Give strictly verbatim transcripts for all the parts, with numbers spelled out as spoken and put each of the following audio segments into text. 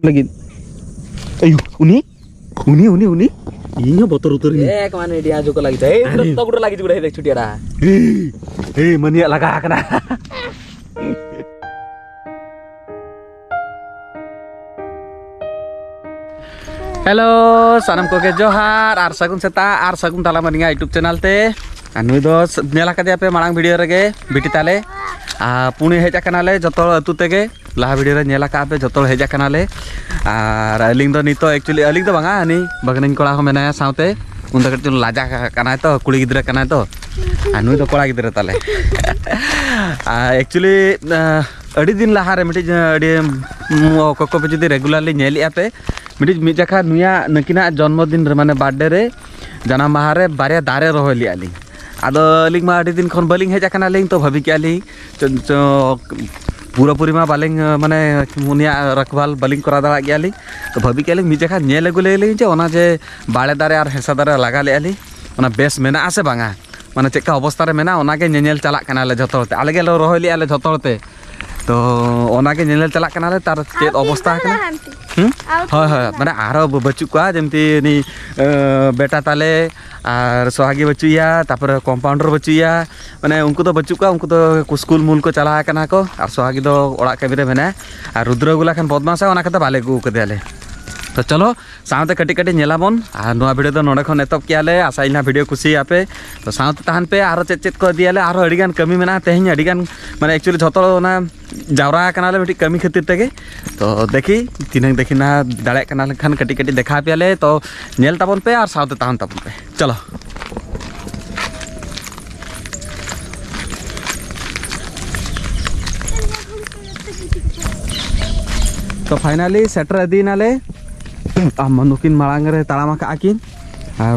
ᱞᱟᱹᱜᱤᱫ᱾ ᱟᱭᱩ, ᱩᱱᱤ? ᱩᱱᱤ, ᱩᱱᱤ, ᱩᱱᱤ? ᱤᱧ ᱦᱚᱸ ᱵᱚᱛᱚᱨ ᱩᱛᱟᱹᱨ ᱤᱧ᱾ ᱮ, ᱠᱚᱢᱟ ᱱᱩᱭ ᱰᱤᱭᱟ ᱡᱩᱠᱚ ᱞᱟᱹᱜᱤᱫ᱾ ᱮᱭ, ᱟᱨᱮ᱾ ᱛᱚ ᱜᱩᱰᱩ ᱞᱟᱹᱜᱤᱫ ᱜᱩᱰᱩ ᱦᱮᱡ ᱪᱷᱩᱴᱤᱭᱟ ᱨᱟ᱾ ᱮᱭ, ᱮᱭ, ᱢᱟᱹᱱᱤᱭᱟᱜ ᱞᱟᱜᱟ ᱟᱠᱟᱱᱟ᱾ ᱦᱮᱞᱳ, ᱥᱟᱱᱟᱢ ᱠᱚᱜᱮ ᱡᱚᱦᱟᱨ ᱟᱨ ᱥᱟᱹᱜᱩᱱ ᱥᱮᱛᱟᱜ ᱟᱨ ᱥᱟᱹᱜᱩᱱ ᱛᱟᱞᱟ ᱢᱟᱹᱱᱤᱧᱟ YouTube ᱪᱮᱱᱮᱞ ᱛᱮ᱾ ᱟᱨ ᱱᱩᱭ ᱫᱚ ᱧᱮᱞ ᱟᱠᱟᱫᱮᱭᱟ ᱯᱮ ᱢᱟᱲᱟᱝ ᱵᱷᱤᱰᱤᱭᱳ ᱨᱮᱜᱮ, ᱵᱤᱴᱤ ᱛᱟᱞᱮ᱾ ᱟᱨ ᱯᱩᱱᱮ ᱦᱮᱡ ᱟᱠᱟᱱᱟᱞᱮ ᱡᱚᱛᱚ ᱟᱹᱛᱩ ᱛᱮᱜᱮ᱾ ᱞᱟᱦᱟ ᱵᱷᱤᱰᱤᱭᱳ ᱨᱮ ᱧᱮᱞ ᱟᱠᱟᱫ ᱯᱮ, ᱡᱚᱛᱚ ᱦᱚᱲ ᱦᱮᱡ ᱟᱠᱟᱱᱟᱞᱮ᱾ ᱟᱨ ᱟᱹᱞᱤᱧ ᱫᱚ ᱱᱤᱛᱚᱜ actually ᱟᱹᱞᱤᱧ ᱫᱚ ᱵᱟᱝᱟ, ᱦᱟᱹᱱᱤ ᱵᱟᱹᱜᱱᱤᱧ ᱠᱚᱲᱟ ᱦᱚᱸ ᱢᱮᱱᱟᱭᱟ ᱥᱟᱶᱛᱮ᱾ ᱩᱱᱤ ᱫᱚ ᱠᱟᱹᱴᱤᱡ ᱪᱩᱞᱩᱝ ᱞᱟᱡᱟ ᱠᱟᱱᱟᱭ ᱛᱚ, ᱠᱩᱲᱤ ᱜᱤᱫᱽᱨᱟᱹ ᱠᱟᱱᱟᱭ ᱛᱚ᱾ ᱟᱨ ᱱᱩᱭ ᱫᱚ ᱠᱚᱲᱟ ᱜᱤᱫᱽᱨᱟᱹ ᱛᱟᱞᱮ᱾ ᱟᱨ actually, ᱟᱹᱰᱤ ᱫᱤᱱ ᱞᱟᱦᱟᱨᱮ ᱢᱤᱫᱴᱤᱡ, ᱟᱹᱰᱤ, ᱚᱠᱚᱭ ᱠᱚᱯᱮ ᱡᱩᱫᱤ regularly ᱧᱮᱞᱮᱫᱼᱟ ᱯᱮ, ᱢᱤᱫᱴᱤᱡ ᱢᱤᱫ ᱡᱟᱠᱷᱟ ᱱᱩᱭᱟᱜ, ᱱᱩᱠᱤᱱᱟᱜ ᱡᱚᱱᱢᱚ ᱫᱤᱱ ᱨᱮ, ᱢᱟᱱᱮ birthday ᱨᱮ, ᱡᱟᱱᱟᱢ ᱢᱟᱦᱟ ᱨᱮ ᱵᱟᱨᱭᱟ ᱫᱟᱨᱮ ᱨᱚᱦᱚᱭ ᱞᱮᱫᱼᱟ ᱞᱤᱧ᱾ ᱟᱫᱚ ᱟᱹᱞᱤᱧ ᱢᱟ ᱟᱹᱰᱤ ᱫᱤᱱ ᱠᱷᱚᱱ ᱵᱟᱹᱞᱤᱧ ᱦᱮᱡ ᱟᱠᱟᱱᱟᱞᱤᱧ, ᱛᱚ ᱵᱷᱟᱹᱵᱤ ᱠᱮᱜᱼᱟ ᱞᱤᱧ ᱪᱚ, ᱪᱚ, ᱯᱩᱨᱟᱹᱯᱩᱨᱤ ᱢᱟ ᱵᱟᱹᱞᱤᱧ, ᱢᱟᱱᱮ, ᱩᱱᱤᱭᱟᱜ ᱨᱟᱠᱷᱵᱟᱞ ᱵᱟᱹᱞᱤᱧ ᱠᱚᱨᱟᱣ ᱫᱟᱲᱮᱭᱟᱜ ᱜᱮᱭᱟ ᱞᱤᱧ᱾ ᱛᱚ ᱵᱷᱟᱹᱵᱤ ᱠᱮᱜᱼᱟ ᱞᱤᱧ ᱢᱤᱫ ᱡᱟᱠᱷᱟ ᱧᱮᱞ ᱟᱹᱜᱩ ᱞᱮᱭᱟ ᱞᱤᱧ ᱡᱮ ᱚᱱᱟ ᱡᱮ ᱵᱟᱲᱮ ᱫᱟᱨᱮ ᱟᱨ ᱦᱮᱸᱥᱟ ᱫᱟᱨᱮ ᱞᱟᱜᱟ ᱞᱮᱜᱼᱟ ᱞᱤᱧ, ᱚᱱᱟ ᱵᱮᱥ ᱢᱮᱱᱟᱜᱼᱟ ᱥᱮ ᱵᱟᱝᱟ, ᱢᱟᱱᱮ ᱪᱮᱫᱠᱟ ᱚᱵᱚᱥᱛᱟ ᱨᱮ ᱢᱮᱱᱟᱜᱼᱟ, ᱚᱱᱟᱜᱮ ᱧᱮᱧᱮᱞ ᱪᱟᱞᱟᱜ ᱠᱟᱱᱟᱞᱮ ᱡᱷᱚᱛᱚ ᱦᱚᱲ ᱛᱮ᱾ ᱟᱞᱮ ᱜᱮᱞᱮ ᱨᱚᱦᱚᱭ ᱞᱮᱜᱼᱟ ᱞᱮ ᱡᱷᱚᱛᱚ ᱦᱚᱲ ᱛᱮ᱾ ᱛᱚ ᱚᱱᱟᱜᱮ ᱧᱮᱧᱮᱞ ᱪᱟᱞᱟᱜ ᱠᱟᱱᱟᱞᱮ, ᱛᱟᱨ ᱪᱮᱫ ᱟᱨ ᱚᱵᱚᱥᱛᱟ ᱛᱤᱱ ᱠᱟᱱᱟ᱾ ᱦᱟᱱᱛᱮ? ᱦᱩᱸ? ᱟᱨ ᱦᱳᱭ, ᱛᱤᱱ ᱦᱳᱭ, ᱦᱟᱱᱛᱮ? ᱢᱟᱱᱮ ᱟᱨᱚ ᱵᱟᱹᱪᱩᱜ ᱠᱚᱣᱟ, ᱡᱮᱢᱛᱤ ᱩᱱᱤ, ᱟᱸ, ᱵᱮᱴᱟ ᱛᱟᱞᱮ ᱟᱨ ᱥᱚᱦᱟᱜᱤ ᱵᱟᱹᱪᱩᱜ ᱮᱭᱟ, ᱛᱟᱯᱚᱨᱮ ᱠᱚᱢᱯᱟᱣᱩᱱᱰᱟᱨ ᱵᱟᱹᱪᱩᱜ ᱮᱭᱟ᱾ ᱢᱟᱱᱮ ᱩᱱᱠᱩ ᱫᱚ ᱵᱟᱹᱪᱩᱜ ᱠᱚᱣᱟ, ᱩᱱᱠᱩ ᱫᱚ ᱥᱠᱩᱞ ᱢᱩᱞ ᱠᱚ ᱪᱟᱞᱟᱣ ᱟᱠᱟᱱᱟ ᱠᱚ, ᱟᱨ ᱥᱚᱦᱟᱜᱤ ᱫᱚ ᱚᱲᱟᱜ ᱠᱟᱹᱢᱤ ᱨᱮ ᱢᱮᱱᱟᱭᱟ᱾ ᱟᱨ ᱨᱩᱫᱽᱨᱚ ᱜᱩᱞᱟ ᱠᱷᱟᱱ ᱵᱚᱫᱢᱟᱥᱟ, ᱚᱱᱟ ᱠᱷᱟᱹᱛᱤᱨ ᱵᱟᱞᱮ ᱟᱹᱜᱩ ᱠᱟᱫᱮᱭᱟᱞᱮ᱾ ᱛᱚ ᱪᱚᱞᱚ, ᱥᱟᱶᱛᱮ ᱠᱟᱹᱴᱤᱡ ᱠᱟᱹᱴᱤᱡ ᱧᱮᱞᱟᱵᱚᱱ᱾ ᱟᱨ ᱱᱚᱣᱟ ᱵᱷᱤᱰᱤᱭᱳ ᱫᱚ ᱱᱚᱰᱮ ᱠᱷᱚᱱ ᱮᱛᱚᱦᱚᱵ ᱠᱮᱜᱼᱟ ᱞᱮ᱾ ᱟᱥᱟᱭᱟᱹᱧ ᱱᱚᱣᱟ ᱵᱷᱤᱰᱤᱭᱳ ᱠᱩᱥᱤᱭᱟᱜᱼᱟ ᱯᱮ᱾ ᱛᱚ ᱥᱟᱶᱛᱮ ᱛᱟᱦᱮᱱ ᱯᱮ, ᱟᱨᱚ ᱪᱮᱫ ᱪᱮᱫ ᱠᱚ ᱤᱫᱤᱭᱟᱞᱮ, ᱟᱨᱦᱚᱸ ᱟᱹᱰᱤᱜᱟᱱ ᱠᱟᱹᱢᱤ ᱢᱮᱱᱟᱜᱼᱟ ᱛᱮᱦᱮᱧ, ᱟᱹᱰᱤᱜᱟᱱ, ᱢᱟᱱᱮ actually ᱡᱷᱚᱛᱚ ᱚᱱᱟ ᱡᱟᱣᱨᱟ ᱟᱠᱟᱱᱟᱞᱮ ᱢᱤᱫᱴᱤᱡ ᱠᱟᱹᱢᱤ ᱠᱷᱟᱹᱛᱤᱨ ᱛᱮᱜᱮ᱾ ᱛᱚ ᱫᱮᱠᱷᱤ ᱛᱤᱱᱟᱹᱝ ᱫᱮᱠᱷᱤ ᱱᱟ ᱫᱟᱲᱮᱭᱟᱜ ᱠᱟᱱᱟ ᱞᱮᱠᱷᱟᱱ ᱠᱟᱹᱴᱤᱡ ᱠᱟᱹᱴᱤᱡ ᱫᱮᱠᱷᱟᱣ ᱯᱮᱭᱟᱞᱮ᱾ ᱛᱚ ᱧᱮᱞ ᱛᱟᱵᱚᱱ ᱯᱮ ᱟᱨ ᱥᱟᱶᱛᱮ ᱛᱟᱦᱮᱱ ᱛᱟᱵᱚᱱ ᱯᱮ᱾ ᱪᱚᱞᱚ᱾ ᱛᱚ finally ᱥᱮᱴᱮᱨ ᱤᱫᱤᱭᱮᱱᱟᱞᱮ᱾ ᱟᱢ ᱱᱩᱠᱤᱱ ᱢᱟᱲᱟᱝ ᱨᱮ ᱛᱟᱲᱟᱢ ᱟᱠᱟᱫ ᱠᱤᱱ᱾ ᱟᱨ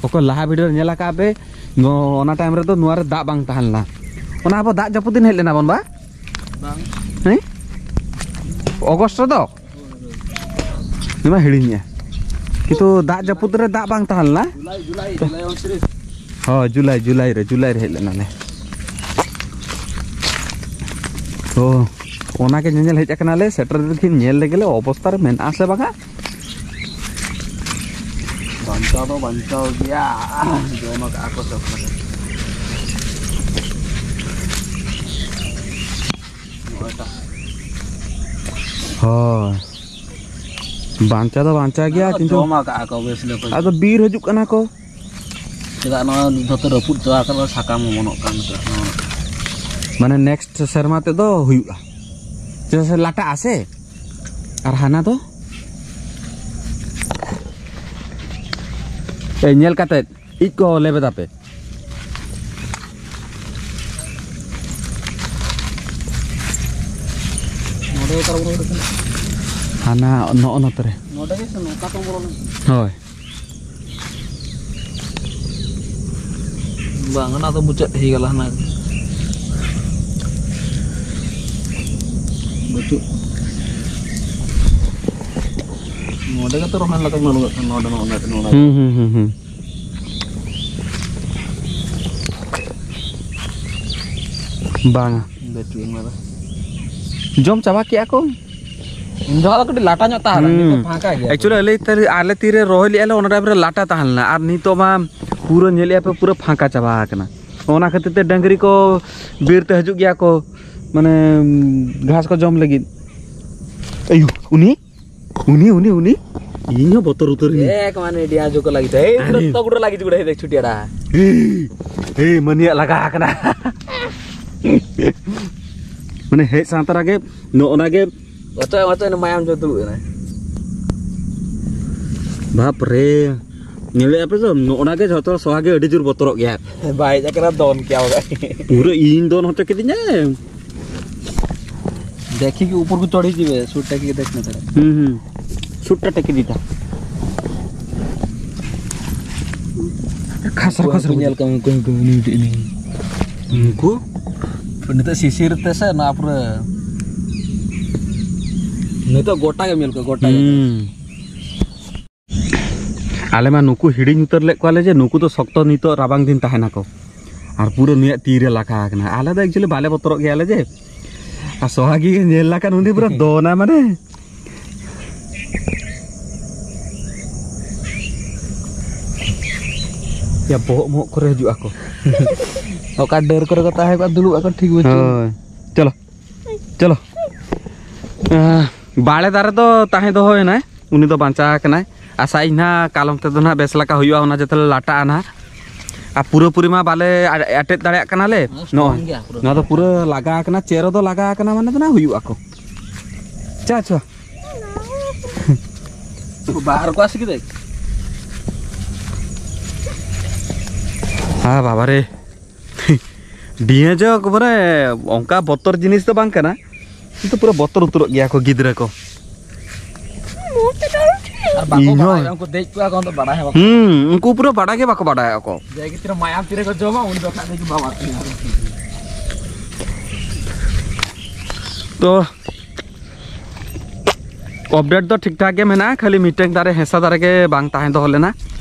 ᱚᱠᱚᱭ ᱞᱟᱦᱟ ᱵᱷᱤᱰᱤᱭᱳ ᱨᱮ ᱧᱮᱞ ᱟᱠᱟᱫ ᱯᱮ, ᱱᱚ-, ᱚᱱᱟ ᱴᱟᱭᱤᱢ ᱨᱮᱫᱚ ᱱᱚᱣᱟ ᱨᱮ ᱫᱟᱜ ᱵᱟᱝ ᱛᱟᱦᱮᱸ ᱞᱮᱱᱟ᱾ ᱚᱱᱟ ᱟᱵᱚ ᱫᱟᱜ ᱡᱟᱹᱯᱩᱫ ᱫᱤᱱ ᱦᱮᱡ ᱞᱮᱱᱟ ᱵᱚᱱ ᱵᱟ? ᱵᱟᱝ᱾ ᱦᱮᱸ? ᱚᱜᱚᱥᱴ ᱨᱮᱫᱚ? ᱤᱧ ᱢᱟ ᱦᱤᱲᱤᱧᱮᱜᱼᱟ᱾ ᱠᱤᱱᱛᱩ ᱫᱟᱜ ᱡᱟᱹᱯᱩᱫ ᱨᱮ ᱫᱟᱜ ᱵᱟᱝ ᱛᱟᱦᱮᱸ ᱞᱮᱱᱟ᱾ ᱡᱩᱞᱟᱭ, ᱡᱩᱞᱟᱭ, ᱡᱩᱞᱟᱭ ᱩᱱᱛᱨᱤᱥ᱾ ᱦᱳᱭ, ᱡᱩᱞᱟᱭ, ᱡᱩᱞᱟᱭ ᱨᱮ, ᱡᱩᱞᱟᱭ ᱨᱮ ᱦᱮᱡ ᱞᱮᱱᱟᱞᱮ᱾ ᱛᱚ ᱚᱱᱟᱜᱮ ᱧᱮᱧᱮᱞ ᱦᱮᱡ ᱟᱠᱟᱱᱟᱞᱮ, ᱥᱮᱴᱮᱨ ᱞᱮᱱᱠᱷᱟᱱ ᱧᱮᱞ ᱞᱮᱜᱮ ᱞᱮ ᱚᱵᱚᱥᱛᱟ ᱨᱮ ᱢᱮᱱᱟᱜᱼᱟ ᱥᱮ ᱵᱟᱝᱟ᱾ ᱵᱟᱧᱪᱟᱣ ᱫᱚ ᱵᱟᱧᱪᱟᱣ ᱜᱮᱭᱟ, ᱡᱚᱢ ᱟᱠᱟᱫᱼᱟ ᱠᱚ ᱥᱮ ᱚᱠᱟ ᱞᱮᱠᱟ? ᱱᱚᱜᱼᱚᱭ ᱴᱟᱜ᱾ ᱦᱳᱭ, ᱵᱟᱧᱪᱟᱣ ᱫᱚ ᱵᱟᱧᱪᱟᱣ ᱜᱮᱭᱟ, ᱟᱫᱚ ᱠᱤᱱᱛᱩ ᱡᱚᱢ ᱟᱠᱟᱫᱼᱟ ᱠᱚ ᱵᱮᱥ ᱞᱮᱠᱟ᱾ ᱟᱫᱚ ᱵᱤᱨ ᱦᱤᱡᱩᱜ ᱠᱟᱱᱟ ᱠᱚ᱾ ᱪᱮᱫᱟᱜ ᱱᱚᱣᱟ ᱡᱷᱚᱛᱚ ᱨᱟᱹᱯᱩᱫ ᱪᱟᱵᱟ ᱟᱠᱟᱱᱟ, ᱥᱟᱠᱟᱢ ᱚᱢᱚᱱᱚᱜ ᱠᱟᱱ ᱱᱤᱛᱚᱜ ᱱᱚᱣᱟ᱾ ᱢᱟᱱᱮ next ᱥᱮᱨᱢᱟ ᱛᱮᱫᱚ ᱦᱩᱭᱩᱜᱼᱟ᱾ ᱪᱮᱫᱟᱜ ᱥᱮ ᱞᱟᱴᱟᱜᱼᱟ ᱥᱮ᱾ ᱟᱨ ᱦᱟᱱᱟ ᱫᱚ? ᱮ, ᱧᱮᱞ ᱠᱟᱛᱮ ᱤᱡ ᱠᱚ ᱞᱮᱵᱮᱫᱟᱯᱮ᱾ ᱱᱚᱰᱮ ᱚᱠᱟᱨᱮ ᱵᱚᱞᱚ ᱠᱟᱱᱟ? ᱦᱟᱱᱟ ᱱᱚᱜᱼᱚ ᱱᱚᱛᱮ ᱨᱮ᱾ ᱱᱚᱰᱮ ᱜᱮ ᱥᱮ ᱱᱚᱝᱠᱟ ᱛᱮᱢ ᱵᱚᱞᱚ ᱞᱮᱱ? ᱦᱳᱭ᱾ ᱵᱟᱝ, ᱚᱱᱟ ᱫᱚ ᱢᱩᱪᱟᱹᱫ ᱦᱩᱭ ᱜᱮᱞᱟ ᱦᱟᱱᱟ᱾ ᱵᱟᱹᱪᱩᱜ᱾ ᱱᱚᱰᱮ ᱜᱮᱛᱚ ᱨᱚᱦᱚᱭ ᱞᱮᱠᱟ ᱵᱟᱹᱱᱩᱜ ᱠᱟᱜ ᱠᱷᱟᱱ, ᱱᱚᱰᱮ, ᱱᱚᱰᱮ, ᱱᱚᱰᱮ᱾ ᱦᱩᱸ, ᱦᱩᱸ, ᱦᱩᱸ, ᱦᱩᱸ᱾ ᱵᱟᱝᱟ᱾ ᱵᱟᱹᱪᱩᱜ ᱚᱱᱟ ᱫᱚ᱾ ᱡᱚᱢ ᱪᱟᱵᱟ ᱠᱮᱜᱼᱟ ᱠᱚ᱾ ᱩᱱ ᱡᱚᱠᱷᱚᱱ ᱫᱚ ᱠᱟᱹᱴᱤᱡ ᱞᱟᱴᱟ ᱧᱚᱜ ᱛᱟᱦᱮᱸ ᱞᱮᱱᱟ, ᱱᱤᱛᱚᱜ ᱦᱩᱸ᱾ ᱯᱷᱟᱸᱠᱟ ᱜᱮᱭᱟ᱾ Actually, ᱟᱞᱮ ᱛᱟᱹᱨᱤ-, ᱟᱞᱮ ᱛᱤᱨᱮ ᱨᱚᱦᱚᱭ ᱞᱮᱜᱼᱟ ᱞᱮ, ᱚᱱᱟ time ᱨᱮ ᱞᱟᱴᱟ ᱛᱟᱦᱮᱸ ᱞᱮᱱᱟ, ᱟᱨ ᱱᱤᱛᱚᱜ ᱢᱟ ᱯᱩᱨᱟᱹ ᱧᱮᱞᱮᱜᱼᱟ ᱯᱮ, ᱯᱩᱨᱟᱹ ᱯᱷᱟᱸᱠᱟ ᱪᱟᱵᱟ ᱟᱠᱟᱱᱟ᱾ ᱚᱱᱟ ᱠᱷᱟᱹᱛᱤᱨ ᱛᱮ ᱰᱟᱹᱝᱨᱤ ᱠᱚ ᱵᱤᱨ ᱛᱮ ᱦᱤᱡᱩᱜ ᱜᱮᱭᱟ ᱠᱚ, ᱢᱟᱱᱮ, ᱜᱷᱟᱥ ᱠᱚ ᱡᱚᱢ ᱞᱟᱹᱜᱤᱫ᱾ ᱟᱭᱩ, ᱩᱱᱤ, ᱩᱱᱤ, ᱩᱱᱤ, ᱩᱱᱤ, ᱤᱧ ᱦᱚᱸ ᱵᱚᱛᱚᱨ ᱩᱛᱟᱹᱨ ᱤᱧ᱾ ᱮ, ᱠᱚᱢᱟᱱ ᱤᱰᱤᱭᱟ ᱡᱚᱠᱚ ᱞᱟᱹᱜᱤᱫ᱾ ᱮᱭ, ᱟᱨᱮ᱾ ᱛᱚ ᱜᱩᱰᱟ ᱞᱟᱹᱜᱤᱫ ᱜᱩᱰᱟ ᱦᱮᱫᱮ ᱪᱷᱩᱴᱤᱭᱟᱲᱟ᱾ ᱮᱭ, ᱮᱭ, ᱢᱟᱹᱱᱤᱭᱟᱜ ᱞᱟᱜᱟ ᱟᱠᱟᱱᱟ᱾ ᱢᱟᱱᱮ, ᱦᱮᱡ ᱥᱟᱶ ᱛᱚᱨᱟ ᱜᱮ ᱱᱚᱜᱼᱚ ᱱᱟ ᱜᱮ ᱚᱪᱚᱜ, ᱚᱪᱚᱜ, ᱢᱟᱭᱟᱢ ᱡᱚ ᱫᱩᱲᱩᱵ ᱮᱱᱟᱭ᱾ ᱵᱟᱯ ᱨᱮ, ᱧᱮᱞᱮᱫᱼᱟ ᱯᱮ ᱛᱚ, ᱱᱚᱜᱼᱚ ᱱᱟ ᱜᱮ ᱡᱷᱚᱛᱚ ᱥᱚᱦᱟ ᱜᱮ ᱟᱹᱰᱤ ᱡᱳᱨ ᱵᱚᱛᱚᱨᱚᱜ ᱜᱮᱭᱟ᱾ ᱵᱟᱭ ᱦᱮᱡ ᱟᱠᱟᱱᱟ, ᱫᱚᱱ ᱠᱮᱭᱟ ᱵᱟᱠᱷᱟᱡ᱾ ᱯᱩᱨᱟᱹ ᱤᱧ ᱫᱚᱱ ᱦᱚᱪᱚ ᱠᱤᱫᱤᱧᱟᱭ᱾ ᱫᱮᱠᱷᱤ ᱠᱤ ᱩᱯᱚᱨ ᱠᱚ ᱪᱚᱲᱦᱤ ᱡᱤᱵᱮ, ᱥᱩᱴ ᱴᱮᱠᱤ ᱫᱮᱠᱷ ᱢᱮ ᱛᱟᱦᱞᱮ᱾ ᱦᱩᱸ, ᱦᱩᱸ᱾ ᱥᱩᱴ ᱴᱮᱠᱤ ᱫᱤᱛᱟ᱾ ᱠᱷᱟᱥᱨᱟ, ᱩᱱᱠᱩ ᱠᱷᱟᱥᱨᱟ ᱦᱟᱹᱠᱩ ᱵᱩᱡᱷᱟᱹᱜ᱾ ᱧᱮᱞ ᱠᱚᱢ, ᱩᱱᱠᱩ, ᱩᱱᱠᱩ, ᱩᱱᱠᱩ, ᱩᱱᱠᱩ? ᱱᱤᱛᱚᱜ ᱥᱤᱥᱤᱨ ᱛᱮ ᱥᱮ ᱱᱚᱣᱟ ᱯᱩᱨᱟᱹ ᱱᱤᱛᱚᱜ ᱜᱚᱴᱟ ᱜᱮᱢ ᱧᱮᱞ ᱠᱚᱣᱟ, ᱜᱚᱴᱟ ᱜᱮ᱾ ᱦᱩᱸ᱾ ᱟᱞᱮ ᱢᱟ ᱱᱩᱠᱩ ᱦᱤᱲᱤᱧ ᱩᱛᱟᱹᱨ ᱞᱮᱫ ᱠᱚᱣᱟᱞᱮ ᱡᱮ ᱱᱩᱠᱩ ᱫᱚ ᱥᱚᱠᱛᱚ ᱱᱤᱛᱚᱜ ᱨᱟᱵᱟᱝ ᱫᱤᱱ ᱛᱟᱦᱮᱱᱟᱠᱚ᱾ ᱟᱨ ᱯᱩᱨᱟᱹ ᱱᱩᱭᱟᱜ ᱛᱤ ᱨᱮ ᱞᱟᱴᱷᱟ ᱟᱠᱟᱱᱟ᱾ ᱟᱞᱮ ᱫᱚ actually ᱵᱟᱞᱮ ᱵᱚᱛᱚᱨᱚᱜ ᱜᱮᱭᱟᱞᱮ ᱡᱮ᱾ ᱟᱨ ᱥᱚᱦᱟᱜᱤ ᱜᱮ ᱧᱮᱞ ᱞᱮᱠᱷᱟᱱ ᱩᱱᱤ ᱯᱩᱨᱟᱹ ᱫᱚᱱᱟ ᱢᱟᱱᱮ᱾ ᱭᱟ, ᱵᱚᱦᱚᱜ ᱢᱚᱦᱚᱜ ᱠᱚᱨᱮ ᱦᱤᱡᱩᱜ ᱟᱠᱚ᱾ ᱚᱠᱟ ᱰᱟᱹᱨ ᱠᱚᱨᱮ ᱠᱚ ᱛᱟᱦᱮᱸ ᱠᱚᱜᱼᱟ, ᱫᱩᱲᱩᱵ ᱟᱠᱚ, ᱴᱷᱤᱠ ᱵᱟᱹᱪᱩᱜ᱾ ᱦᱳᱭ, ᱪᱚᱞᱚ, ᱪᱚᱞᱚ᱾ ᱟᱸ, ᱵᱟᱲᱮ ᱫᱟᱨᱮ ᱫᱚ ᱛᱟᱦᱮᱸ ᱫᱚᱦᱚᱭᱮᱱᱟᱭ, ᱩᱱᱤ ᱫᱚ ᱵᱟᱧᱪᱟᱣ ᱟᱠᱟᱱᱟᱭ᱾ ᱟᱥᱟᱭᱟᱹᱧ ᱱᱟᱦᱟᱜ ᱠᱟᱞᱚᱢ ᱛᱮᱫᱚ ᱱᱟᱦᱟᱜ ᱵᱮᱥ ᱞᱮᱠᱟ ᱦᱩᱭᱩᱜᱼᱟ, ᱚᱱᱟ ᱡᱚᱛᱚ ᱞᱟᱴᱟᱜᱼᱟ ᱱᱟᱦᱟᱜ᱾ ᱟᱨ ᱯᱩᱨᱟᱹᱯᱩᱨᱤ ᱢᱟ ᱵᱟᱞᱮ ᱟ-, ᱟᱴᱮᱫ ᱫᱟᱲᱮᱭᱟᱜ ᱠᱟᱱᱟᱞᱮ᱾ ᱦᱮᱸ, ᱱᱚᱜᱼᱚᱭ, strong ᱜᱮᱭᱟ ᱯᱩᱨᱟᱹ᱾ ᱱᱚᱣᱟ ᱫᱚ ᱯᱩᱨᱟᱹ ᱞᱟᱜᱟ ᱟᱠᱟᱱᱟ, ᱪᱮᱨᱚ ᱫᱚ ᱞᱟᱜᱟ ᱟᱠᱟᱱᱟ, ᱢᱟᱱᱮ ᱫᱚ ᱱᱟᱦᱟᱜ ᱦᱩᱭᱩᱜ ᱟᱠᱚ᱾ ᱪᱟ, ᱪᱟ᱾ ᱵᱟᱦᱟᱨ ᱠᱚ ᱟᱥᱮ ᱠᱮᱫᱟᱭ? ᱦᱮᱸ, ᱵᱟᱵᱟ ᱨᱮ᱾ ᱰᱤᱭᱟᱹ ᱡᱚ ᱮᱠᱵᱟᱨᱮ ᱚᱱᱠᱟ ᱵᱚᱛᱚᱨ ᱡᱤᱱᱤᱥ ᱫᱚ ᱵᱟᱝ ᱠᱟᱱᱟ, ᱠᱤᱱᱛᱩ ᱯᱩᱨᱟᱹ ᱵᱚᱛᱚᱨ ᱩᱛᱟᱹᱨᱚᱜ ᱜᱮᱭᱟ ᱠᱚ ᱜᱤᱫᱽᱨᱟᱹ ᱠᱚ᱾ ᱟᱨ ᱵᱟᱠᱚ ᱤᱧ ᱦᱚᱸ᱾ ᱵᱟᱲᱟᱭᱟ, ᱩᱱᱠᱩ ᱫᱮᱡ ᱠᱚᱜᱼᱟ ᱠᱚ, ᱩᱱᱠᱩ ᱵᱟᱲᱟᱭ ᱦᱚᱸ ᱵᱟᱠᱚ᱾ ᱦᱩᱸ, ᱩᱱᱠᱩ ᱯᱩᱨᱟᱹ ᱵᱟᱲᱟᱭ ᱜᱮ ᱵᱟᱠᱚ ᱵᱟᱲᱟᱭᱟ ᱠᱚ᱾ ᱡᱮ ᱜᱤᱫᱽᱨᱟᱹ ᱢᱟᱭᱟᱢ ᱛᱤᱨᱮ ᱠᱚ ᱡᱚᱢᱟ, ᱩᱱ ᱡᱚᱠᱷᱟᱡ ᱫᱚ ᱵᱟᱵᱟ᱾ ᱛᱚ, ᱟᱯᱰᱮᱴ ᱫᱚ ᱴᱷᱤᱠ ᱴᱷᱟᱠ ᱜᱮ ᱢᱮᱱᱟᱜᱼᱟ, ᱠᱷᱟᱹᱞᱤ ᱢᱤᱫᱴᱟᱝ ᱫᱟᱨᱮ, ᱦᱮᱸᱥᱟ ᱫᱟᱨᱮ ᱜᱮ ᱵᱟᱝ ᱛᱟᱦᱮᱸ ᱫᱚᱦᱚ ᱞᱮᱱᱟ᱾